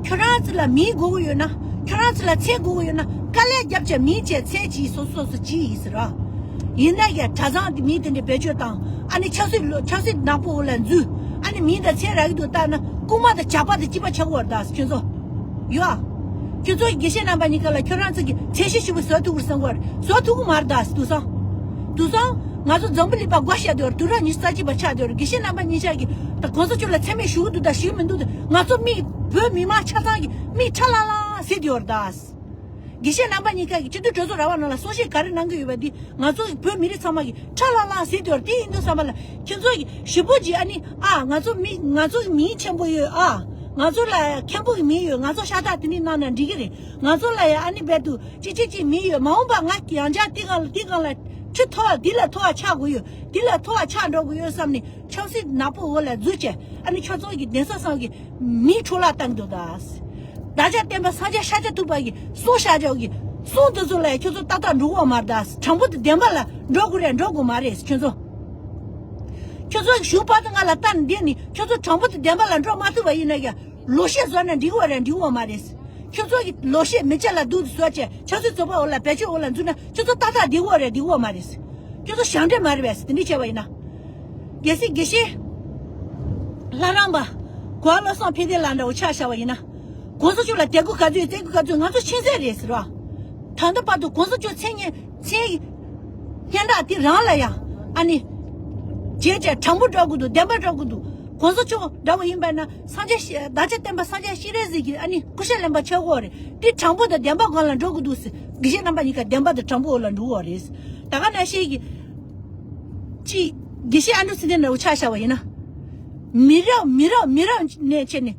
ཁྱོད་རང་ཚོ་ལ་མིང་དགོས་ཀྱི་ཡོད་ན་ཁྱོད་རང་ཚོ་ལ་མཚན་དགོས་ཀྱི་ཡོད་ན་དཀའ་ལས་རྒྱབ་བྱས་མིང་བྱས་མཚན་གྱིས་སོ་སོ་སོ་གྱིས་ཡིན་ཟེར་ར། ཡིན་ན་ཡང་གྲྭ་ཚང་འདི་མིང་དེ་འདྲ་བེད་སྤྱོད་བཏང་ཨ་ནི་ཆབ་སྲིད་ལོ་ཆབ་སྲིད་ནག་པོ་འོག་ལ་འཛུལ་ཨ་ནི་མིང་དང་མཚན་རག་གི་འདུག་བལྟས་ན་རྐུན་མ་དང་ཇག་པ་དང་གཅིག་པ་ཆགས་ཀྱི་ཡོད་རེད་ད་ཁྱོད་ཚོ། ཡོད་ཨ། ཁྱོད་ཚོ་དགེ་བཤེས་རྣམ་པ་གཉིས་ཀ་ལ་ཁྱོད་རང་ཚོ་གི་མཚན་གཞི་ཞིབ་པོ་བཟོ་ཐུབ་ཀྱི་རེད་བསམ་གྱི་ཡོད་རེད་བཟོ་ཐུབ་ཀྱི་མ་རེད་ད་དེང་སང་། དེང་སང་ང་ཚོ་འཛམ་བུ་གླིང་པ་བགོ་བཤའ་དེ་བར་དུས་རབས་ཉི་ཤུ་རྩ་གཅིག་པ་ཆགས་དེ་བར་དགེ་བཤེས་རྣམ་པ་གཉིས་ཆ་གི་ད་གོང་ས་མཆོག་ལ་མཚན་སྨད་ཞུ་གི་འདུག་ད་ཞུ་གི་མི་འདུག་ད་ང་ཚོ་མི་བོད་མི་མང་ཆ་ཚང་གི་མི་ཁྲ་ལྷང་ལྷང་ཟེར་དེ་བར་ད། དགེ་བཤེས་རྣམ་པ་གཉིས་ཀ་གིས་སྤྱི་འཐུས་གྲོས་ཚོགས་ར་བ་ནང་ལ་གསུང་བཤད་ག་རེ་གནང་གི་ཡོད་པ་འདི་ང་ཚོ་གི་བོད་མི་རིགས་ཚང་མ་གི་ཁྲ་ལྷང་ལྷང་ཟེར་དེ་བར་དེ་ཡིན་དུས་ཙམ་པ་ལ་ཁྱེད་ཚོ་གི་ཞིབ་པོ་ཅིག་ཨ་ནི་ཨ་ང་ཚོ་མི་ང་ཚོ་གི་མིང་ཆེན་པོ་ཡོད་ཨ། ང་ཚོ་ལ་མཁན་པོ་གི་མིང་ཡོད། ང་ཚོ་ཤ་སྟག་དེ་འདྲ་གནང་ན་འགྲིག་གི་རེད། ང་ཚོ་ལ་ཡང་ཨ་ནི་རྦད་དུ་ཅི་ཅི་ཅི་མི་ཡོད། མ་འོངས་པ་ང་ཡང་བསྐྱར་དེ་སྒང་ལ་དེ་སྒང་ལ་ཁྲི་མཐོ་བ་འདི་ལས་མཐོ་བ་ཆགས་དགོས་ཡོད། འདི་ལས་མཐོ་བ་ཆགས་འགྲོ་དགོས་ཡོད་བསམ་ནས་ཆབ་སྲིད་ནག་པོ་འོག་ལ་འཛུལ་བྱས་ཨ་ནི་ཁྱོད་ཚོ་གི་གདན་ས་ཚང་གི་མི་འཕྲོ་བརླག་བཏང་གི་འདུག་ད། བདག་ཅག་བསྟན་པ་སངས་རྒྱས་ཤཱཀྱ་ཐུབ་པ་གི་གསུང་བཤད་ཕྱོགས་ཀྱི་གསུང་དེ་ཚོ་ལ་ཁྱོད་ཚོ་ཏག་ཏག་འགྲོ་གི་མ་རེད་ད། དྲང་པོ་དང་བདེན་པ་ལ་འགྲོ་དགོས་རེད་འགྲོ་དགོས་མ་རེད་ཁྱོད་ཚོ། ཁྱོད་ཚོ་གཞུག་བར་དུ་ང་ལ་ལྟ་ནས་བསྡད་ནས་ཁྱོད་ཚོ་དྲང་པོ་དང་བདེན་པ་ལ་འགྲོ་མ་ཐུབ་པ་ཡིན་ན་ཡང་ལོག་བཤད་བཟོ་ན་འགྲིག་གི་རེད་འགྲིག་གི་མ་རེད། ཁྱོད་ཚོ་གི་ལོག་བཤད་མི་ཚེ་ལ་སྡུག་ཏུ་བཟོ་བྱས་ཆབ་སྲིད་བཙོན་པ་འོག་ལ་བེད་སྤྱོད་འོག་ལ་འཛུལ་ན་ཁྱོད་ཚོ་ཏག་ཏག་འགྲིག་གི་རེད་འགྲིག་གི་མ་རེད། ཁྱོད་ཚོ་ཞབས་འདྲེན་མ་རེད་པས་དེ་འདྲ་བྱས་པ་ཡིན་ན། གལ་སྲིད་དགེ་བཤེས་ལྷ་རམས་པ་གོ་བ་བློ་བཟང་ཕན་བདེ་ལགས་འདྲ་བོ་ཆ་བཞག་པ་ཡིན་ན། གོང་ས་མཆོག་ལ་དད་གུས་ག་ཚོད་ཡོད། བརྩི་གུས་ག་ཚོད་ཡོད། ང་ཚོ་ཤེས་གསལ་རེད་ཟེར་བ། ད་ལྟ་བར་དུ་གོང་ས་མཆོག་མཚན་སྙན་མཚན་སྙན་གྲགས་དེ་རང་ལ་ཡང་ཨ་ནི། བྱས་བྱས་དྲང་པོ་འགྲོ་དགོས་འདུག་བདེན་པ་འགྲོ་དགོས་འདུག་གོང་ས་མཆོག་འདྲ་བོ་ཡིན་པ་ན་སངས་རྒྱས་ཤི- བདག་ཅག་བསྟན་པ་སངས་རྒྱས་ཤེས་རབ་ཟེར་གྱི་ཨ་ནི་སྐུ་ཤ་ལེན་པ་ཆགས་ཀྱི་ཡོད་རེད། དེ་དྲང་པོ་དང་བདེན་པ་སྒང་ལ་འགྲོ་དགོས་འདུག་ཟེར། དགེ་བཤེས་རྣམ་པ་གཉིས་ཀ་བདེན་པ་དང་དྲང་པོ་འོག་ལ་འགྲོ་གི་ཡོད་རེད། ད་ག་ནང་བཞིན་གྱི། ཅི། དགེ་བཤེས་ཨ་འབྲུག་ཚེ་བརྟན་འདྲ་བོ་ཆ་བཞག་པ་ཡིན་ན། མི་རབས་མི་རབས་མི་རབས་ནས་བྱས་ནས།